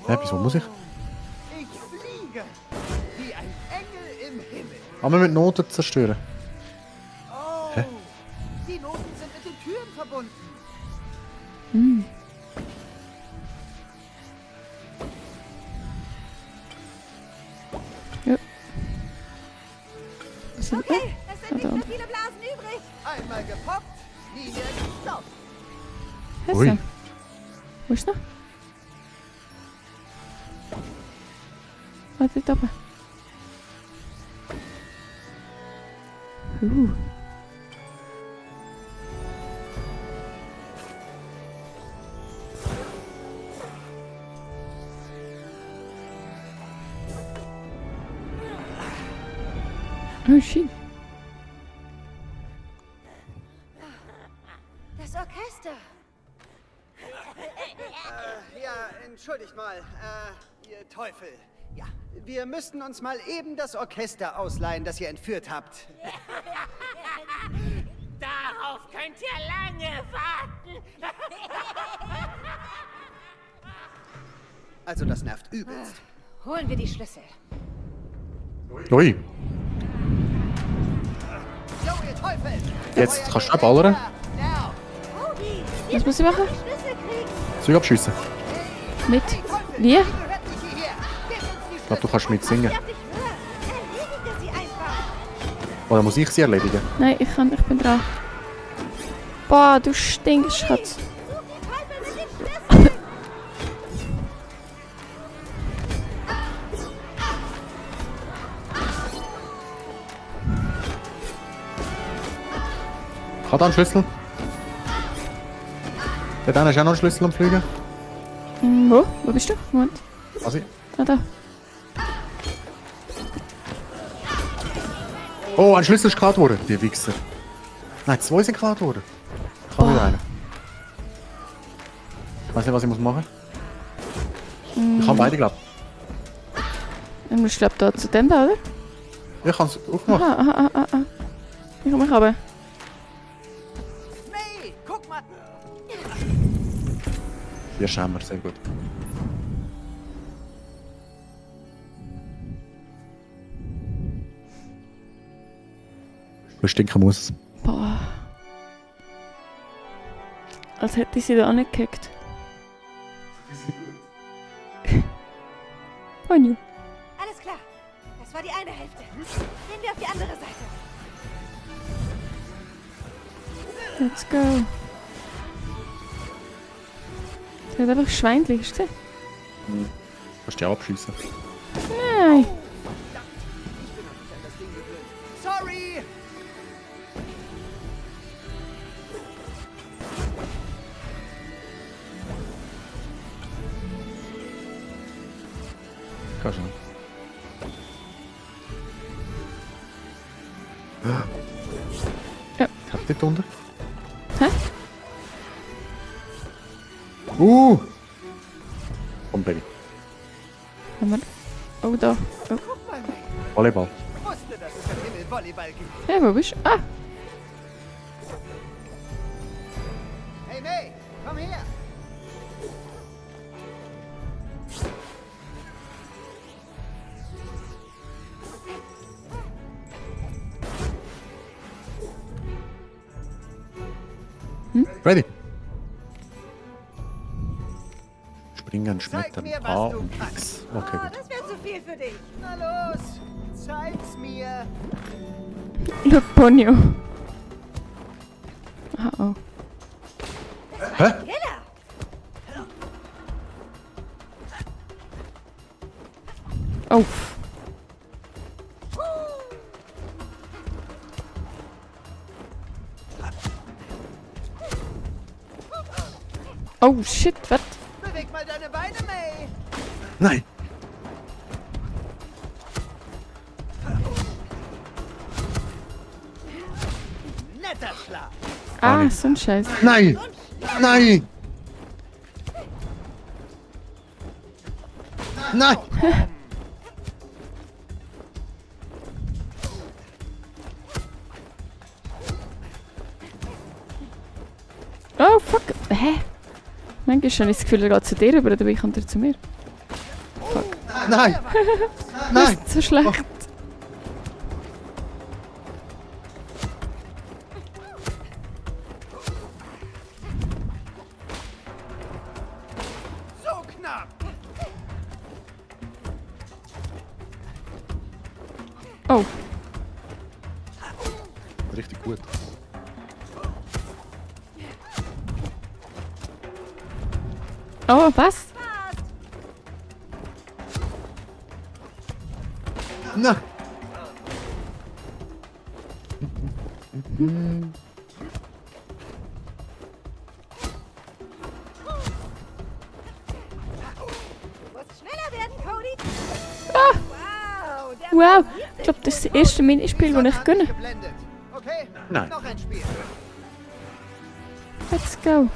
Hä, wieso muss ich? Ich fliege wie ein Engel im Himmel. Aber wir müssen Noten zerstören. Oh, Hä? die Noten sind mit den Türen verbunden. Ja. Was sind wir? Okay, es sind nicht mehr viele Blasen übrig. Einmal gepoppt, Linie gestoppt. Was Ui. denn? Wo ist noch? Ah, dort oben. Oh shit. Das Orchester. Ja, entschuldigt mal, ihr Teufel. Ja, wir müssten uns mal eben das Orchester ausleihen, das ihr entführt habt. Darauf könnt ihr lange warten. Also das nervt übelst. Holen wir die Schlüssel. Ui, Jo, ihr Teufel! Jetzt Euer kannst du Gerät abballern. da. Now. Cody, Was muss ich machen? die Schlüssel kriegen. Zeug abschiessen. Mit? Hey, Teufel! Wie? Die gehört nicht hierher. Gebt uns die Ich glaube, du kannst mitsingen. Ja, ich höre. Erledige sie einfach. Oder muss ich sie erledigen? Nein, ich bin dran. Boah, du stinkst, Schatz. Such die Teufel mit den Schlüsseln. Ich habe da einen Schlüssel. Dort hast du auch noch einen Schlüssel am Flügen. Wo? Wo bist du? Moment. Also, Ah, da. oh, ein Schlüssel ist geklaut worden, die Wichser. Nein, 2 sind geklaut worden. Ich habe wieder einen. Ich weiß nicht, was ich machen muss. Ich habe beide, glaube Dann musst du, glaube da zu dem da, oder? ich. Ich kann es aufmachen. Ah. Ich komme runter. May, guck mal! Hier schauen wir, sehr gut. Stinken muss es. Boah. Als hätte ich sie da angekickt. Bonju. Alles klar. Das war die eine Hälfte. Gehen wir auf die andere Seite. Let's go. Der hat einfach Schweinchen, hast du gesehen? Kannst du die auch abschiessen? Nein. Ich bin noch nicht an das Ding gewöhnt. Sorry! Kannst du nicht. Ja. Habt ihr dort unten? Hä? Komm, Baby. Haben wir... Oh, da. Oh. Guck mal, May. Volleyball. Ich wusste, dass es am Himmel Volleyball gibt. Hey, wo bist du? Ah! Hey, May, komm her! Ready? Springen, Zeig schmettern, mir, was A du und kannst. X. Okay, Oh, gut. das wäre zu viel für dich. Na los, zeig's mir! Look, Ponyo. Ah, oh. Hä? Killer. Oh. Oh, shit, was? Beweg mal deine Beine, May! Nein! Blätterschlag. Ah, so ein Scheiß. Nein! Nein! Nein! Oh, fuck. Hä? Manchmal habe ich das Gefühl, er geht zu dir, aber dabei kommt er zu mir. Nein! Das Nein! ist so schlecht. So knapp. Oh, Richtig gut. oh, was? Nein! Du musst schneller werden, Cody. Ah, Wow, der wow. Ich glaube, das ist das erste Minispiel, das ich Hat gönne. mich geblendet. Okay, Nein. noch ein Spiel. Let's go.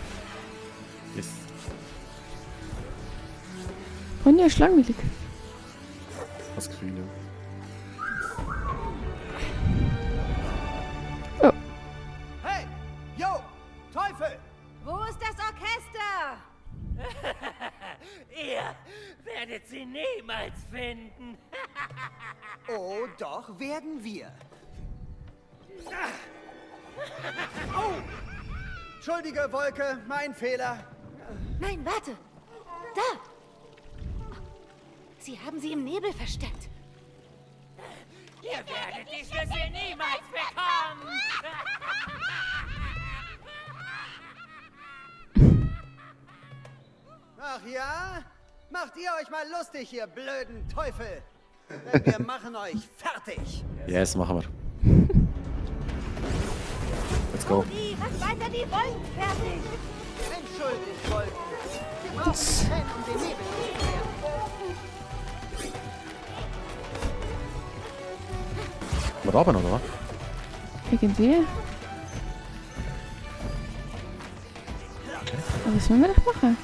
Yes. Ronja ist langweilig. Das Gefühl, ja. Hey, yo, Teufel! Wo ist das Orchester? Ihr werdet sie niemals finden. Oh, doch, werden wir. Oh! Entschuldige, Wolke, mein Fehler. Nein, warte. Da. Sie haben sie im Nebel versteckt. Ihr werdet die Schlüssel niemals bekommen. Ach ja? Macht ihr euch mal lustig, ihr blöden Teufel. Denn wir machen euch fertig. Yes, machen wir. Let's go. Cody, mach weiter die Wolken fertig. Entschuldigt, Wolken. Wir brauchen die Fan, um den Nebel zu klären. Wir runter, oder was? Irgendwie. Aber was müssen wir noch machen?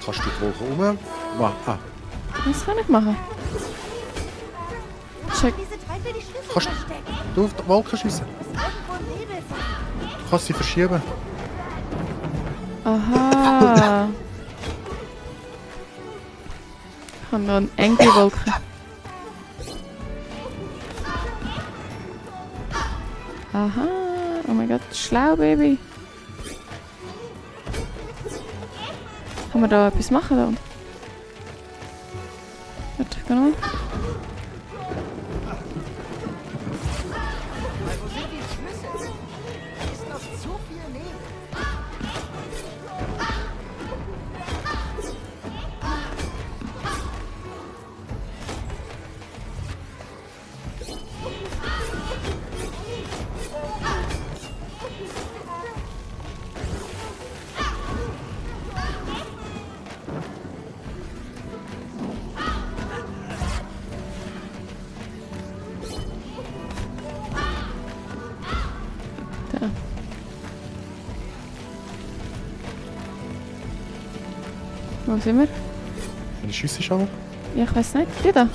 Kannst du die Wolke rum? Wow. Ah. Was kann ich machen? Check. Diese Teufel die Schlüssel Kannst versteckt. du auf die Wolke schiessen? Muss irgendwo im Nebel sein. Du kannst sie verschieben. Aha. Ich habe noch eine enge Wolke. Aha. Oh mein Gott, schlau, Baby. Kann man da etwas machen da unten? Warte, ich gehe noch. Wo sind die Schlüssel? Da ist noch zu viel Nebel. Da. Wo sind wir? Eine Schüsse schon? Ja, ich weiß nicht. Die da.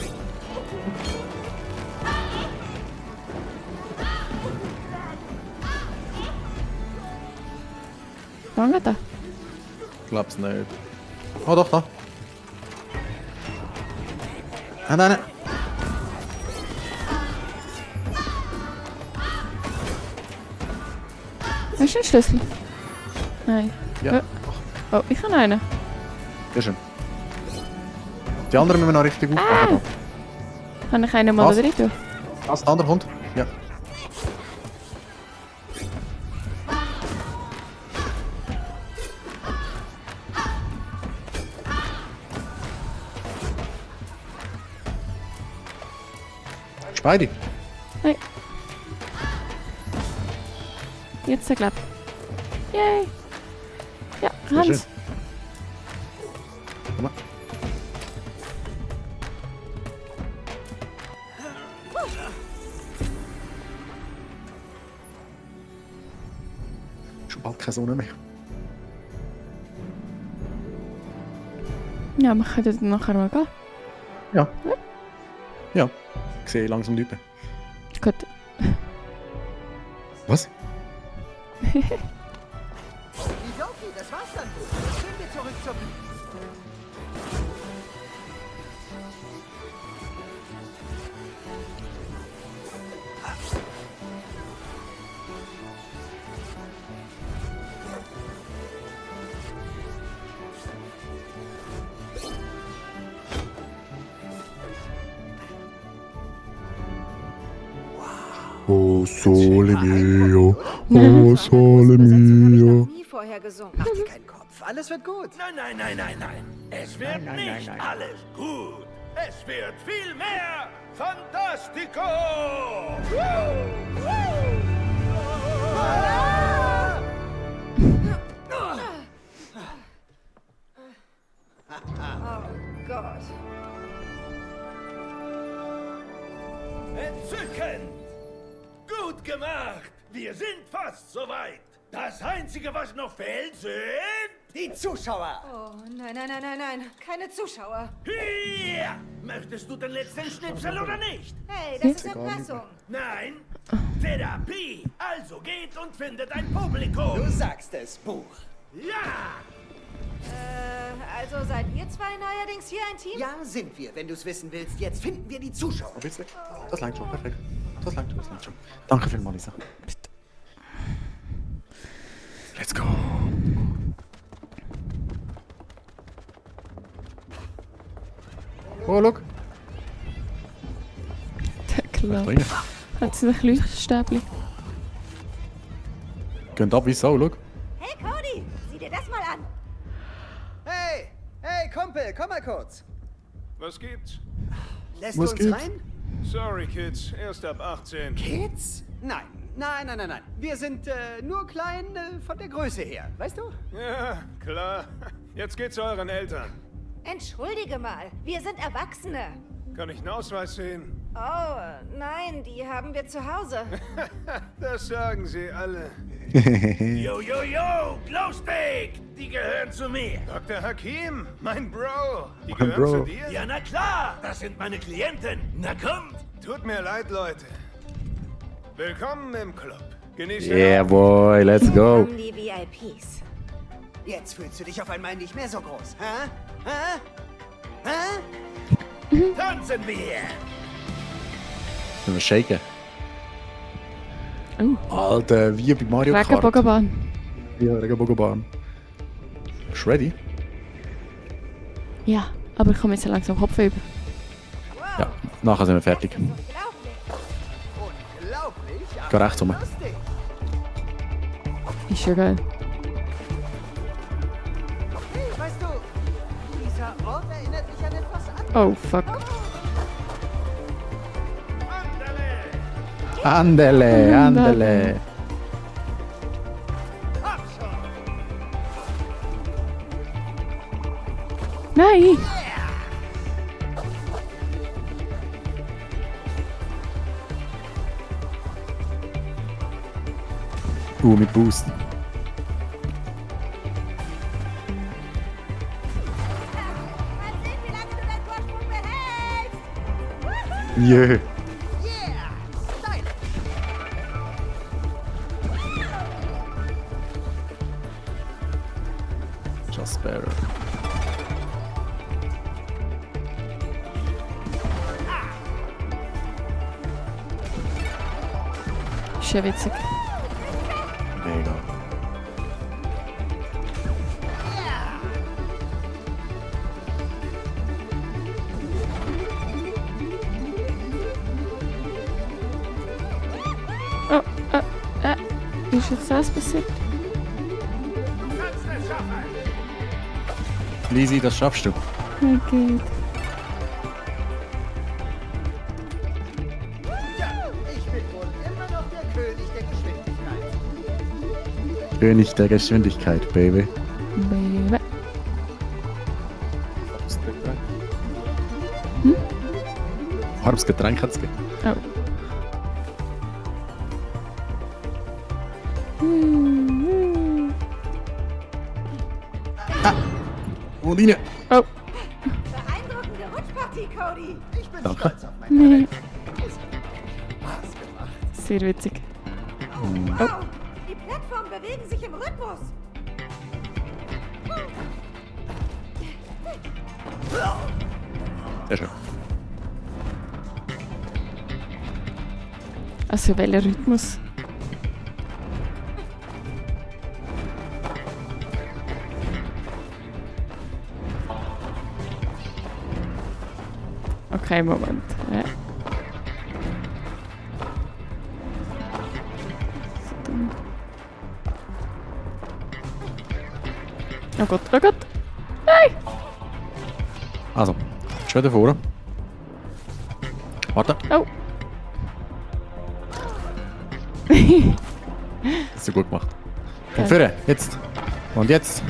Lange da. Glaub's nicht. Oh, doch, da. Nein, nein, nein. Hast du einen Schlüssel? Nein. Ja. Oh, ich habe einen. Sehr schön. Die anderen müssen wir noch richtig aufpassen. Kann ich einen mal Was? da rein tun? Was, der andere kommt? Ja. Beide. Nein. Jetzt der Klapp. Yay. Ja, Sehr schön. Hans. Komm mal. bald keine Sonne mehr. Ja, wir können dann nachher mal gehen. Ja. Ja. Ich sehe langsam die Üben. Gut. Was? Okidoki, das war's dann. Jetzt gehen wir zurück zum... Oh sole mio, Oh, oh sole mio. Nie vorher gesungen. Mach dir keinen Kopf. Alles wird gut. Nein, nein, nein, nein, nein. Es wird nicht alles gut. Es wird viel mehr Fantastico. Oh Gott. Entzückend! Gut gemacht! Wir sind fast soweit. Das Einzige, was noch fehlt, sind... Die Zuschauer. Oh, nein, nein, nein, nein, nein. Keine Zuschauer. Hier! Möchtest du den letzten Schnipsel oder nicht? Hey, das ist Erpressung. Nein? Therapie! Also geht und findet ein Publikum! Du sagst es, Buch. Ja! Also seid ihr zwei neuerdings hier ein Team? Ja, sind wir. Wenn du es wissen willst, jetzt finden wir die Zuschauer. Oh, bitte. Das langt schon, perfekt. Das langt schon. Danke vielmals, Lisa. Let's go. Oh, look. Der Klapp. Springen. Hat sie ein Leuchtstäbchen? Gehen ab wie Sau, look. Hey Cody, sieh dir das mal an. Hey, hey, Kumpel, komm mal kurz. Was gibt's? Lässt Was du uns gibt's? rein? Sorry, Kids, erst ab 18. Kids? Nein. Wir sind nur klein von der Größe her, weißt du? Ja, klar. Jetzt geht's euren Eltern. Entschuldige mal, wir sind Erwachsene. Kann ich einen Ausweis sehen? Oh, nein, die haben wir zu Hause. Das sagen sie alle. Yo, yo, yo! Glowstick! Die gehören zu mir! Dr. Hakim, mein Bro. Die Mein gehören Bro. zu dir? Ja, na klar! Das sind meine Klienten! Na kommt! Tut mir leid, Leute. Willkommen im Club. Genießt den Yeah, Abend. boy, let's go. Kommen die VIPs. Jetzt fühlst du dich auf einmal nicht mehr so groß, hä? Hä? Hä? Tanzen wir! Können wir shaken? Oh, Alter, wie bei Mario Kart. Regenbogenbahn. Ja, Regenbogenbahn. Bist du ready? Ja, aber ich komme jetzt langsam Kopf über. Ja, nachher sind wir fertig. Unglaublich. Unglaublich, aber Geh rechts rum. lustig. Ist ja geil. Hey, weißt du, dieser Ort erinnert mich an etwas anderes. Oh, fuck. Andele, andele. Nein! Mit Boost. Mal sehen, wie lange du deinen Vorsprung behältst. Yeah. Yeah! Steil! Just better. Ist ja witzig. Mega. Oh, ist jetzt das passiert? Lisi, das schaffst du. Okay. Ja, ich bin wohl immer noch der König der Geschwindigkeit. König der Geschwindigkeit, Baby. Baby. Harms Getränk hat's gegeben. Oh. Und rein. Oh, Beeindruckende Rutschpartie, Cody. Ich bin Danke. stolz auf mein Talent. Es hat Spaß gemacht. sehr witzig. Wow, die Plattformen bewegen sich im Rhythmus. Sehr schön. Also welcher Rhythmus? Okay, Moment. Ja. Oh Gott, oh Gott. Nein! Also, schon wieder vorne. Warte, Oh. hast du gut gemacht. Und vorne, jetzt. Und jetzt.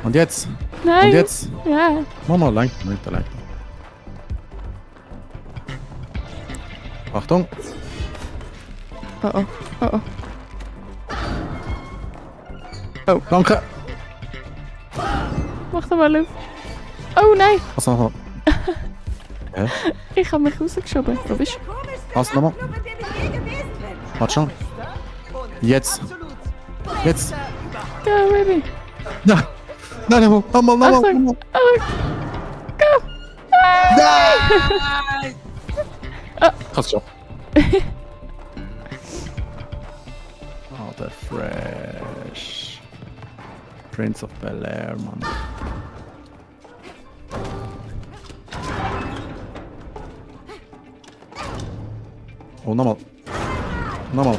Und jetzt. Nein! Und jetzt. Ja. Mama, lenk nicht, lenk. Achtung. Oh oh, oh oh. Danke. Mach doch mal auf. Oh nein! Was nochmal? Hä? Ich habe mich rausgeschoben. Wo bist du? Komischste Was nochmal? Club, in dem ich je gewesen bin. Warte schon. Jetzt. Absolut. Jetzt. Go, Baby! Nein. Nein, nochmal. Achtung! Oh, go! Kannst schon. Oh, der Fresh. Prince of Bel-Air, Mann. Oh, nochmal. Nochmal.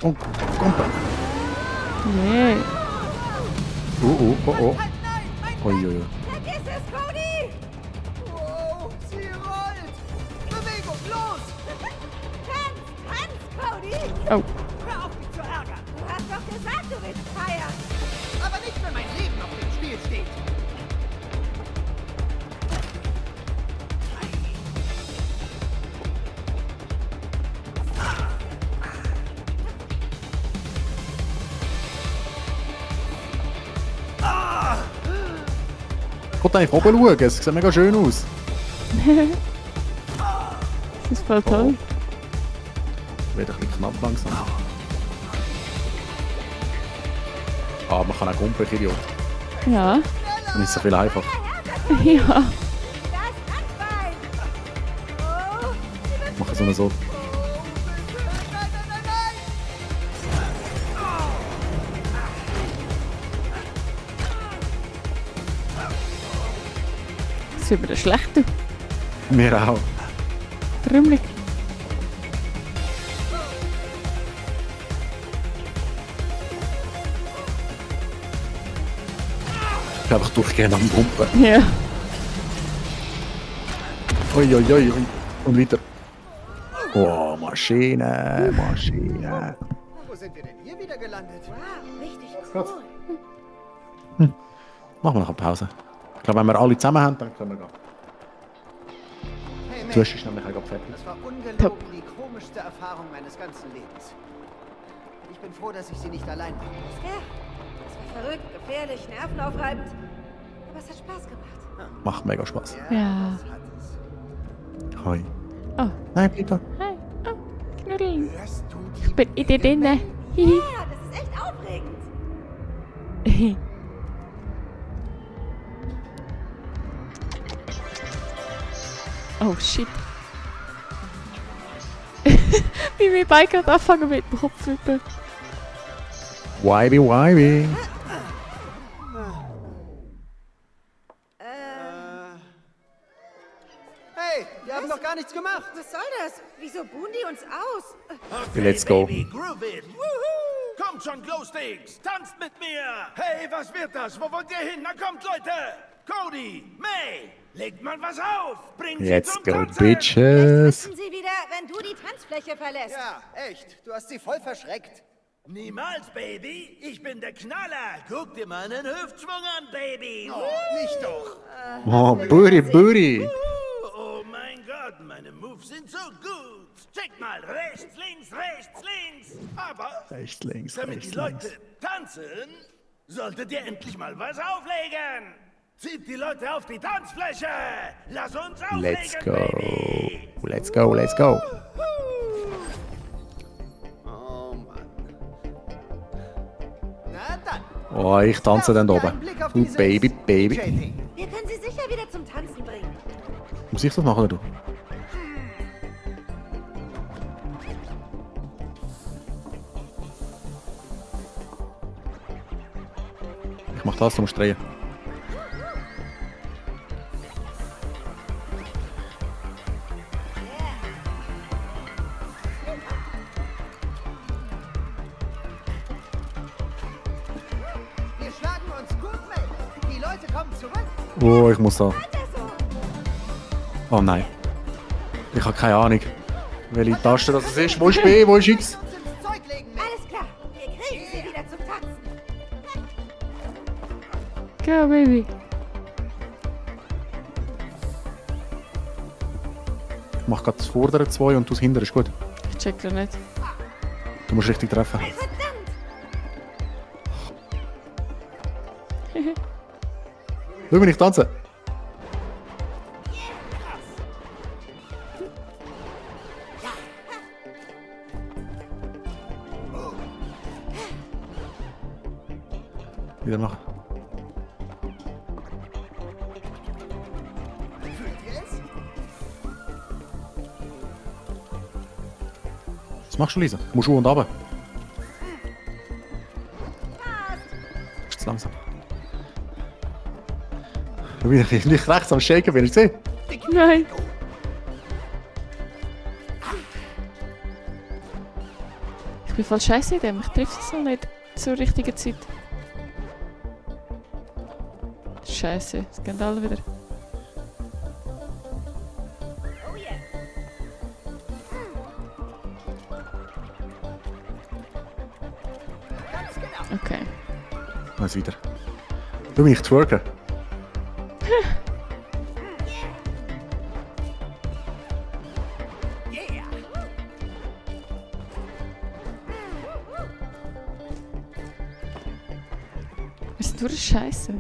Oh, kommt. Yeah. Oh. Ui. Vergiss es, Cody! Wow, sie rollt. Bewegung, los. Tanz, Cody! Oh. Hör auf, mich zu ärgern. Du hast doch gesagt, du willst feiern. Aber nicht, wenn mein Leben auf dem Spiel steht. Ich wollte eigentlich oben schauen, es sieht mega schön aus. Das ist voll toll. Wird ein bisschen knapp langsam. Ah, man kann auch kumpeln, Idiot. Ja. Dann ist es viel einfacher. Ja. Das Handbein! Oh, sie wird Machen so. Das ist über schlecht, du. Mir auch. Trümmelig. Ich bin einfach durchgehend am Pumpen. Ja. Ui. Und weiter. Oh, Maschine. Wo sind wir denn hier wieder gelandet? wow, richtig cool. Machen wir noch eine Pause. Ich glaube, wenn wir alle zusammen haben, dann können wir gehen. Hey, Du May, hast nämlich auch gerade fertig. das war ungelogen die komischste Erfahrung meines ganzen Lebens. Ich bin froh, dass ich sie nicht allein machen musste. Ja, das war verrückt, gefährlich, nervenaufreibend. Aber es hat Spaß gemacht. Macht mega Spaß. Ja. Das hat es. Hi. Oh. Nein, bitte. Hi. Oh. Knuddeln. Hörst du Ich bin in dir drin. Hihi. Ja, das ist echt aufregend. Oh shit. Wie wir beide gerade anfangen mit dem Kopfwippen. Wybie. Hey, wir haben noch gar nichts gemacht. Was soll das? Wieso buhen die uns aus? Okay, Let's go. Baby, groove it. Woohoo! Kommt schon, Glowsticks! Tanzt mit mir! Hey, was wird das? Wo wollt ihr hin? Na kommt, Leute! Cody, May, legt mal was auf! Bringt sie Let's zum go, Tanzen! Vielleicht bitches. tanzen sie wieder, wenn du die Tanzfläche verlässt. Ja, echt. Du hast sie voll verschreckt. Niemals, Baby! Ich bin der Knaller! Guck dir meinen Hüftschwung an, Baby! Oh, nicht doch. Oh, Booty. Oh mein Gott, meine Moves sind so gut! Check mal, rechts, links! Aber Rechts, links, damit die Leute tanzen, Solltet ihr endlich mal was auflegen? Zieht die Leute auf die Tanzfläche! Lass uns auflegen, Let's go. Baby! Let's go, let's go. Oh Mann. Na dann. Oh, ich tanze dann werfen wir oben. einen Blick auf Du dieses Baby, Baby. JT. Wir können sie sicher wieder zum Tanzen bringen. Muss ich das machen oder du? Ich mach das, du musst drehen. Wir schlagen uns gut mit. Die Leute kommen zurück. Oh, ich muss da. Weiter so. Oh nein. Ich habe keine Ahnung, welche Taste das ist. Wo ist B, wo ist X? Uns ins Zeug legen mit. Alles klar. Wir kriegen sie wieder zum Tanzen. Go, Baby. Ich mach grad das vordere 2 und du das hintere, ist gut. Ich check das nicht. Du musst richtig treffen. Verdammt. Schau, wenn ich tanze. Wieder machen. Was machst du, Lisa? Du musst hoch und runter. Ist zu langsam. Schau, wie ich nicht rechts am Shaken bin, hast du gesehen? Nein. Ich bin voll scheiße in dem. Ich treffe es noch nicht zur richtigen Zeit. Scheiße, es gehen alle wieder. Oh yeah. Ganz genau. Okay. Jetzt wieder. Schau, wie ich twerke. Yeah. Wir sind durch Scheiße.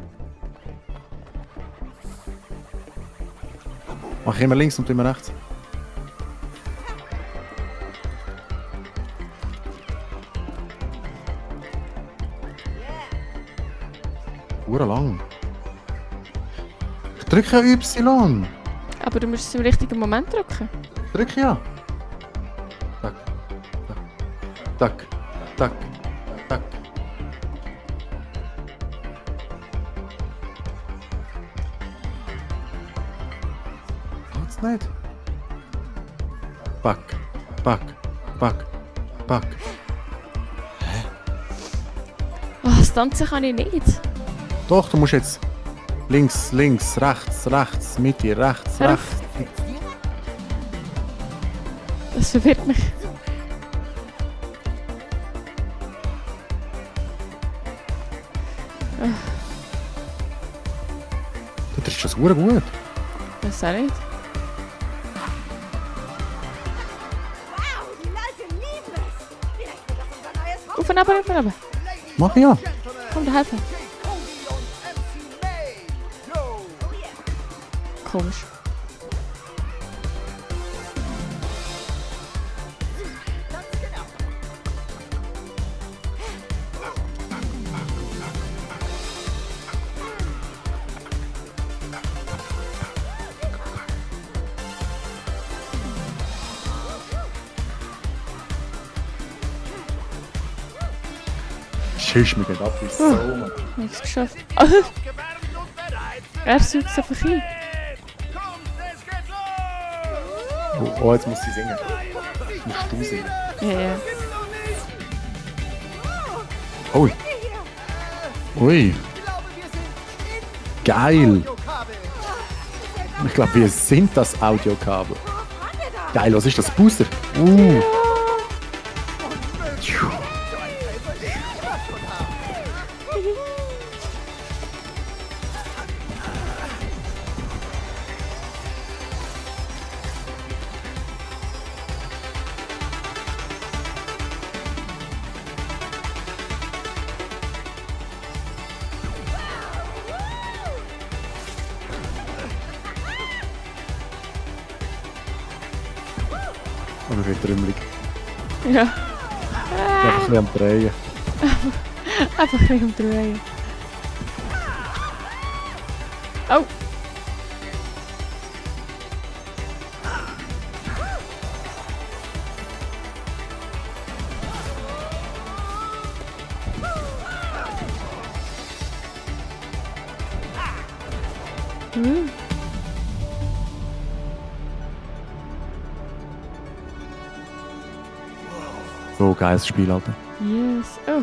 Mach ich immer links und du immer rechts. Hure lang. Ich drücke ja Y. Aber du musst es im richtigen Moment drücken. Drück ja. Tack. Tack. Tack. Tack. Geht's nicht? Back. Back. Back. Back. Oh, das Tanzen kann ich nicht. Doch, du musst jetzt links, links, rechts, rechts, Mitte, rechts, Hör auf. rechts. Das verwirrt mich. Du triffst das hure gut. Das auch nicht. Wow, die Leute lieben es. Vielleicht wird das unser neues Hobby. Auf und ab, auf und ab. Mach ja. Komm, da helfen. Cody und MC May. Yo. Oh yeah. Komisch. Ganz genau. Schiss mich nicht ab, ist so, Mann. Nichts geschafft. Gewärmt und bereit für Er sucht es einfach ein. Kommt, es geht los! Oh, jetzt muss sie singen. Musst du singen. Ja, ja. Ui. Ui. Ich glaube, wir sind in Geil. Audiokabel. Ich glaube, wir sind das Audiokabel. Worauf waren wir da? Geil, was ist das? Booster? Tschuh. Aber ein bisschen trümmelig. Ja. Einfach ein bisschen am Drehen. Einfach ein bisschen umdrehen. Oh! So geiles Spiel, Alter. Yes. Oh,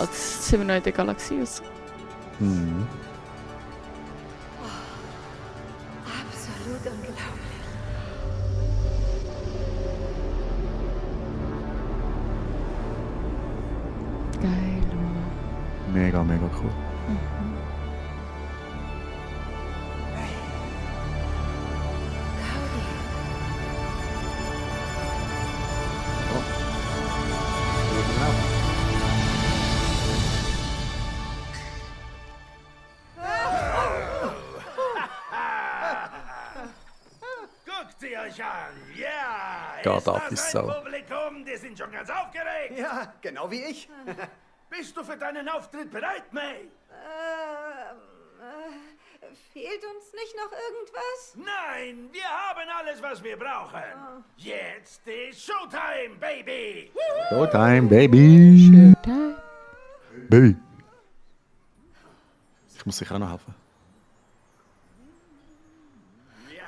jetzt sind wir noch in der Galaxie. Mhm. Absolut unglaublich. Geil. Mega, mega cool. Cody. Guckt sie euch an. Ja. Gott, Ist ab, das ist ein so. Publikum? Die sind schon ganz aufgeregt. Ja, genau wie ich. Bist du für deinen Auftritt bereit, May? Fehlt uns nicht noch irgendwas? Nein, wir haben alles, was wir brauchen. Jetzt ist Showtime, Baby. Showtime, Baby! Da. Baby! Ich muss sicher auch noch helfen. Ja.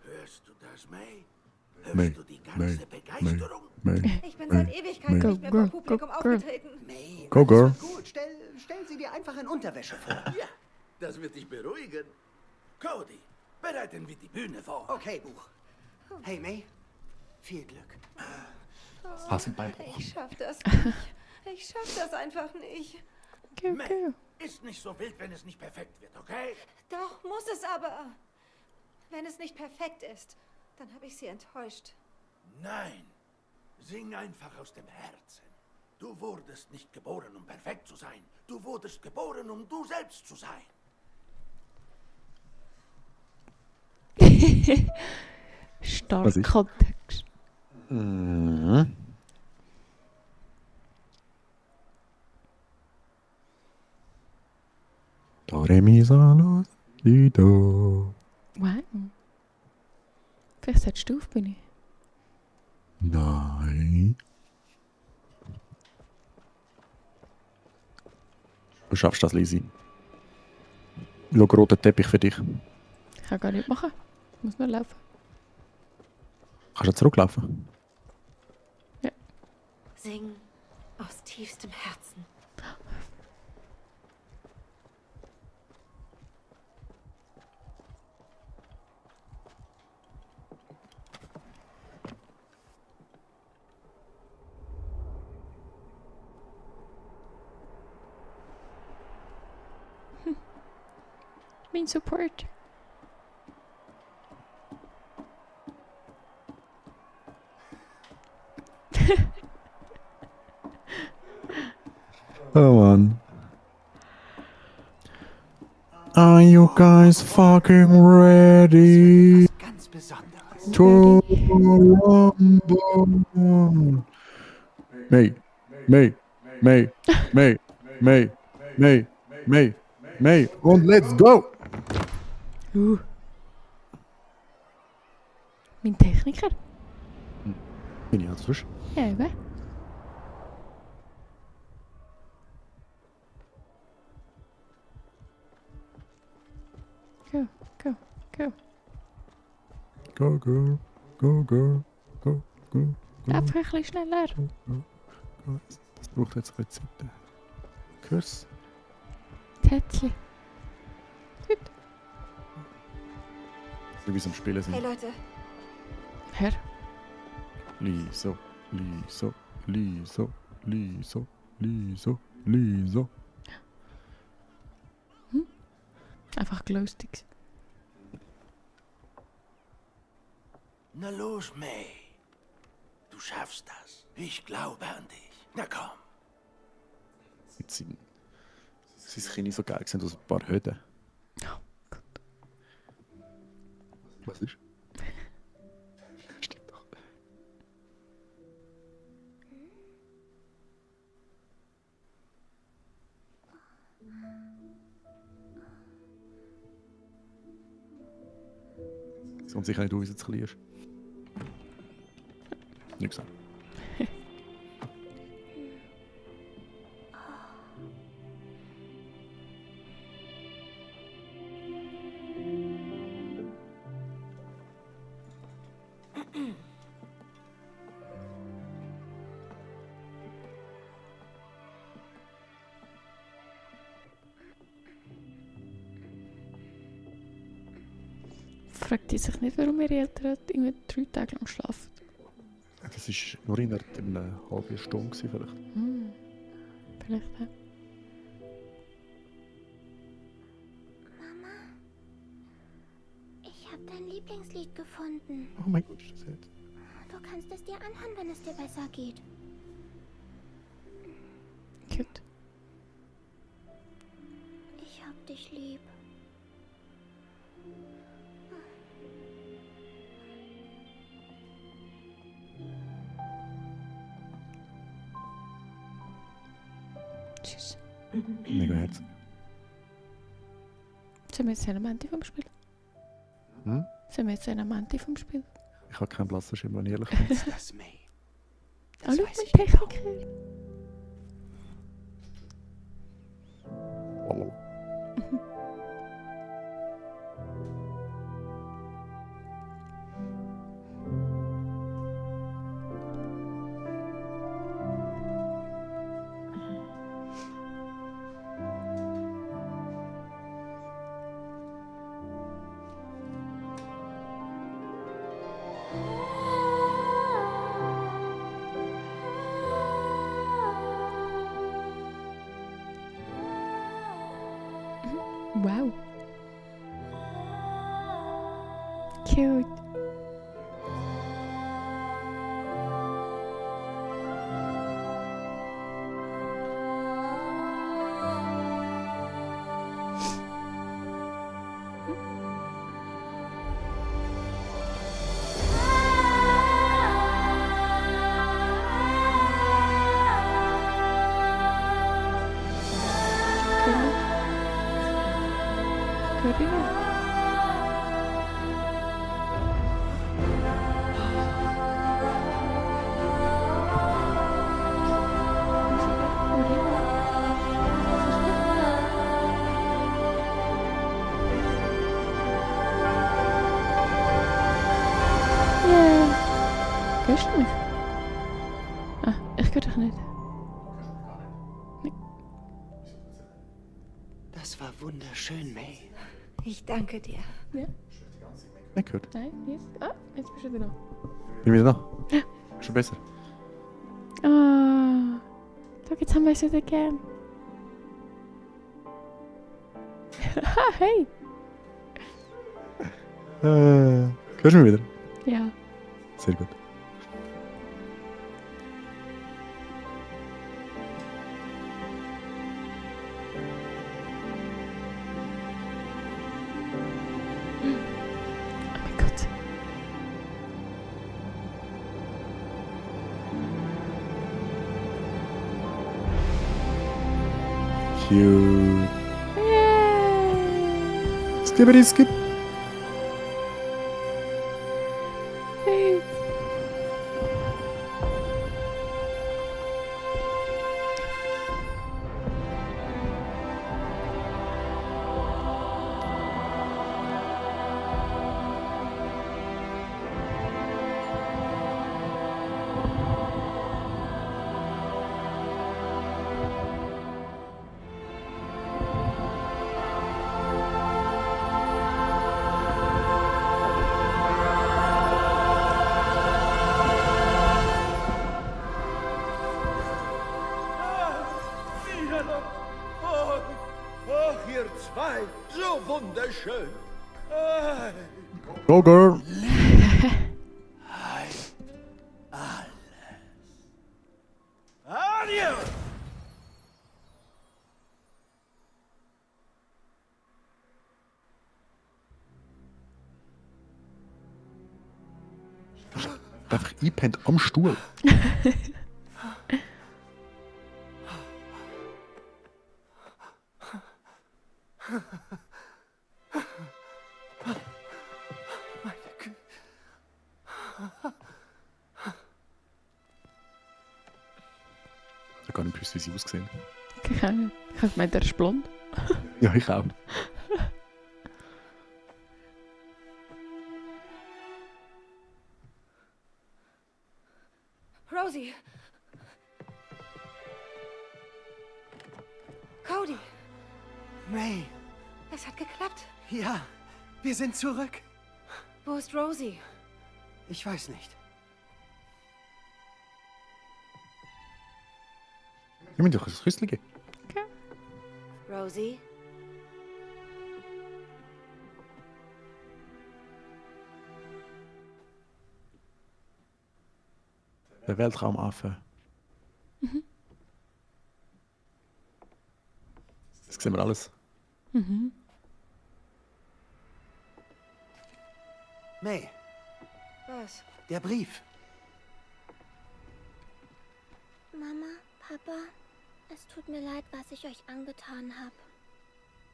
Hörst du das, May? May, Hörst du die ganze May, Begeisterung? May. Ich bin seit Ewigkeiten Go, nicht mehr girl, vor Publikum go, girl. aufgetreten. May, Go, alles girl. wird gut. Stell sie dir einfach in Unterwäsche vor. Ja, das wird dich beruhigen. Cody, bereiten wir die Bühne vor. Okay, Buch. Hey, May. Viel Glück. Hast ein Beinbruch. Ich schaff das nicht. Ich schaff das einfach nicht. Go, May, go. ist nicht so wild, wenn es nicht perfekt wird, okay? Doch, muss es aber. Wenn es nicht perfekt ist, dann habe ich sie enttäuscht. Nein, sing einfach aus dem Herzen. Du wurdest nicht geboren, um perfekt zu sein. Du wurdest geboren, um du selbst zu sein. Stark Was ist? Kontext. Mhm. Do, re, mi, sa, la, si, do. Wow. Vielleicht solltest du auf die Bühne. Nein. Du schaffst das, Lisi. Schau, roter Teppich für dich. Ich kann gar nicht machen. Ich muss nur laufen. Kannst du zurücklaufen? Sing aus tiefstem Herzen. Mein Support. Oh Mann. Are you guys fucking ready Was ganz Besonderes. to rumble? May, May, May, May, May, May, May, May, und let's go! Mein Techniker. Bin ich also frisch? Ja, eben. Go, go, go. Go, girl, go, girl, go, go. Einfach ein bisschen schneller. Das braucht jetzt ein bisschen Zeit. Kurs. Tätli. Gut. Wie es am Spielen Hey sind. Leute, Hör. Liso, Liso, Liso, Liso, Liso, Liso. Einfach Glowsticks. Na los, May. Du schaffst das. Ich glaube an dich. Na komm. Sie sind nicht so geil gewesen aus ein paar Hütten. Oh Gott. Was ist? Und sicher nicht du, wie es zu klein ist. Nicht gesagt. Fragt die sich nicht, warum ihre Eltern irgendwie 3 Tage lang schlafen? Das war nur in einer halben Stunde gewesen, vielleicht. Vielleicht auch. Mama, ich habe dein Lieblingslied gefunden. Oh mein Gott, ist das jetzt? Du kannst es dir anhören, wenn es dir besser geht. Gut. Ich hab dich lieb. Tschüss. Mega herzig. Sollen wir jetzt eine Menti vom Spiel? Hm? Sollen wir jetzt eine Menti vom Spiel? Ich habe keinen blassen Schimmer, wenn ich ehrlich bin. Ist das May? Oh, schau, mein Techniker. Hallo. Wow. Cute. Karina. Yeah. Hörst du mich? Ah, ich höre dich nicht. Das war wunderschön, May. Ich danke dir. Ja? Nicht gehört. Nein, jetzt. Ah, jetzt bist du wieder da. Bin ich wieder da? Ja. Schon besser. Ah, schau, jetzt haben wir es wieder gern. Hey. Hörst du mich wieder? Ja. Sehr gut. Oh mein Gott. Cute. Yay. Skibbity skip. Hey. Ach, ihr zwei, so wunderschön. Ah, Go, girl. Adios! Einfach einpennt am Stuhl. Meine Güte. Ich habe gar nicht gewusst, wie sie aussehen. Ich habe gemeint, er ist blond. Ja, ich auch. Rosie! Cody! May, Es hat geklappt. ja, wir sind zurück. Wo ist Rosie? Ich weiß nicht. Ich muss doch ein Küsschen geben. Rosie? Der Weltraumaffe. Das sehen wir alles. May, Was? der Brief. Mama, Papa, es tut mir leid, was ich euch angetan habe.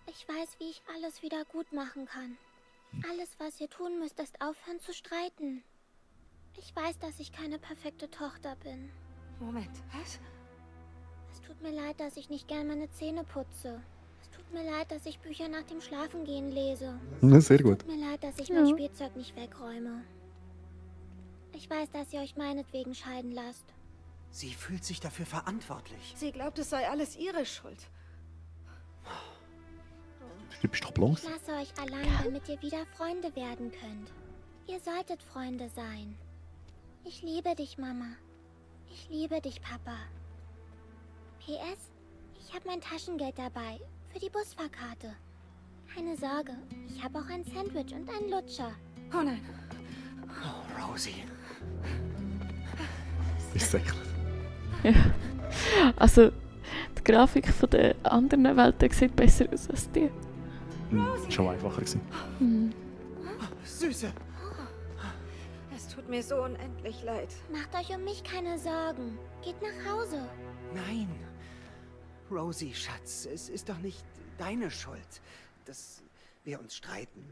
Ich weiß, wie ich alles wieder gut machen kann. Alles, was ihr tun müsst, ist aufhören zu streiten. Ich weiß, dass ich keine perfekte Tochter bin. Moment, was? Es tut mir leid, dass ich nicht gern meine Zähne putze. Es tut mir leid, dass ich Bücher nach dem Schlafengehen lese. Ja, sehr Es gut. tut mir leid, dass ich mein Spielzeug nicht wegräume. Ich weiß, dass ihr euch meinetwegen scheiden lasst. Sie fühlt sich dafür verantwortlich. Sie glaubt, es sei alles ihre Schuld. Du bist doch blond. Ich lasse euch allein, damit ihr wieder Freunde werden könnt. Ihr solltet Freunde sein. Ich liebe dich, Mama. Ich liebe dich, Papa. PS, ich habe mein Taschengeld dabei. Für die Busfahrkarte. Keine Sorge, ich habe auch ein Sandwich und einen Lutscher. Oh nein. Oh, Rosie. Ist sicher. Ja. Also, die Grafik von den anderen Welten sieht besser aus als die. Schon einfacher gewesen. Süße. Es tut mir so unendlich leid. Macht euch um mich keine Sorgen. Geht nach Hause. Nein. Rosie, Schatz, es ist doch nicht deine Schuld, dass wir uns streiten.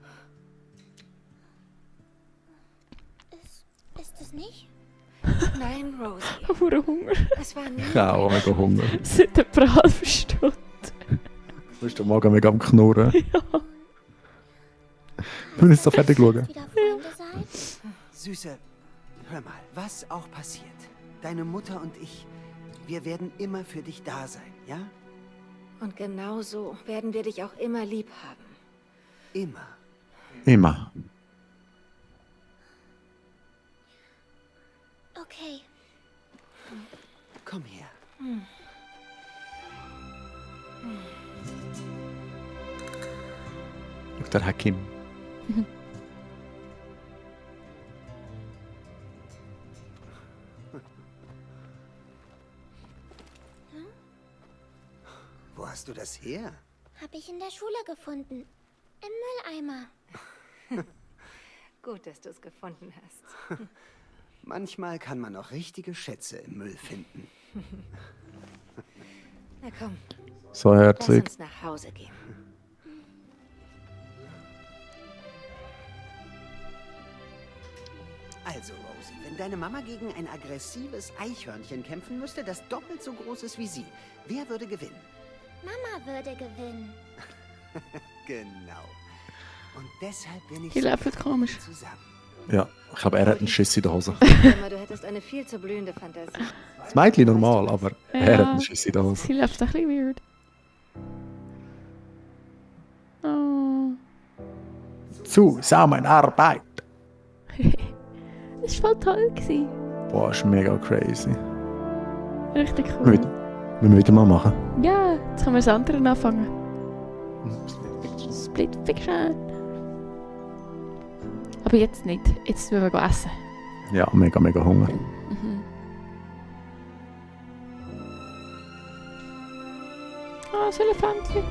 Ist es nicht? Nein, Rosie. Hure Hunger. Es war nie... Ich habe auch mega Hunger. Seit etwa einer halben Stunde. Du bist der Magen mega am Knurren. Ich bin jetzt so fertig schauen. Wieder Freunde seid? Süße, hör mal, was auch passiert. Deine Mutter und ich, wir werden immer für dich da sein, ja? Und genau so werden wir dich auch immer lieb haben. Immer. Immer. Okay. Komm her. Dr. Hakim. Wo hast du das her? Habe ich in der Schule gefunden. Im Mülleimer. Gut, dass du es gefunden hast. Manchmal kann man auch richtige Schätze im Müll finden. Na komm, So lass herzig. uns nach Hause gehen. Also, Rosie, wenn deine Mama gegen ein aggressives Eichhörnchen kämpfen müsste, das doppelt so groß ist wie sie, wer würde gewinnen? Mama würde gewinnen. Genau. Und deshalb bin ich Die laufen komisch. zusammen. Ja, ich glaube, er hat einen Schiss in der Hose. Immer, du hättest eine viel zu blühende Fantasie. Das Mädchen normal, aber er hat Ja. einen Schiss in der Hose. Sie läuft ein bisschen weird. Oh. Zusammenarbeit. Das war voll toll gewesen. Boah, ist mega crazy. Richtig Müssen cool. wir wieder mal machen. Ja, jetzt können wir das andere anfangen. Split Fiction. Aber jetzt nicht. Jetzt müssen wir essen. Ja, mega, mega Hunger. Ah, das Elefantchen.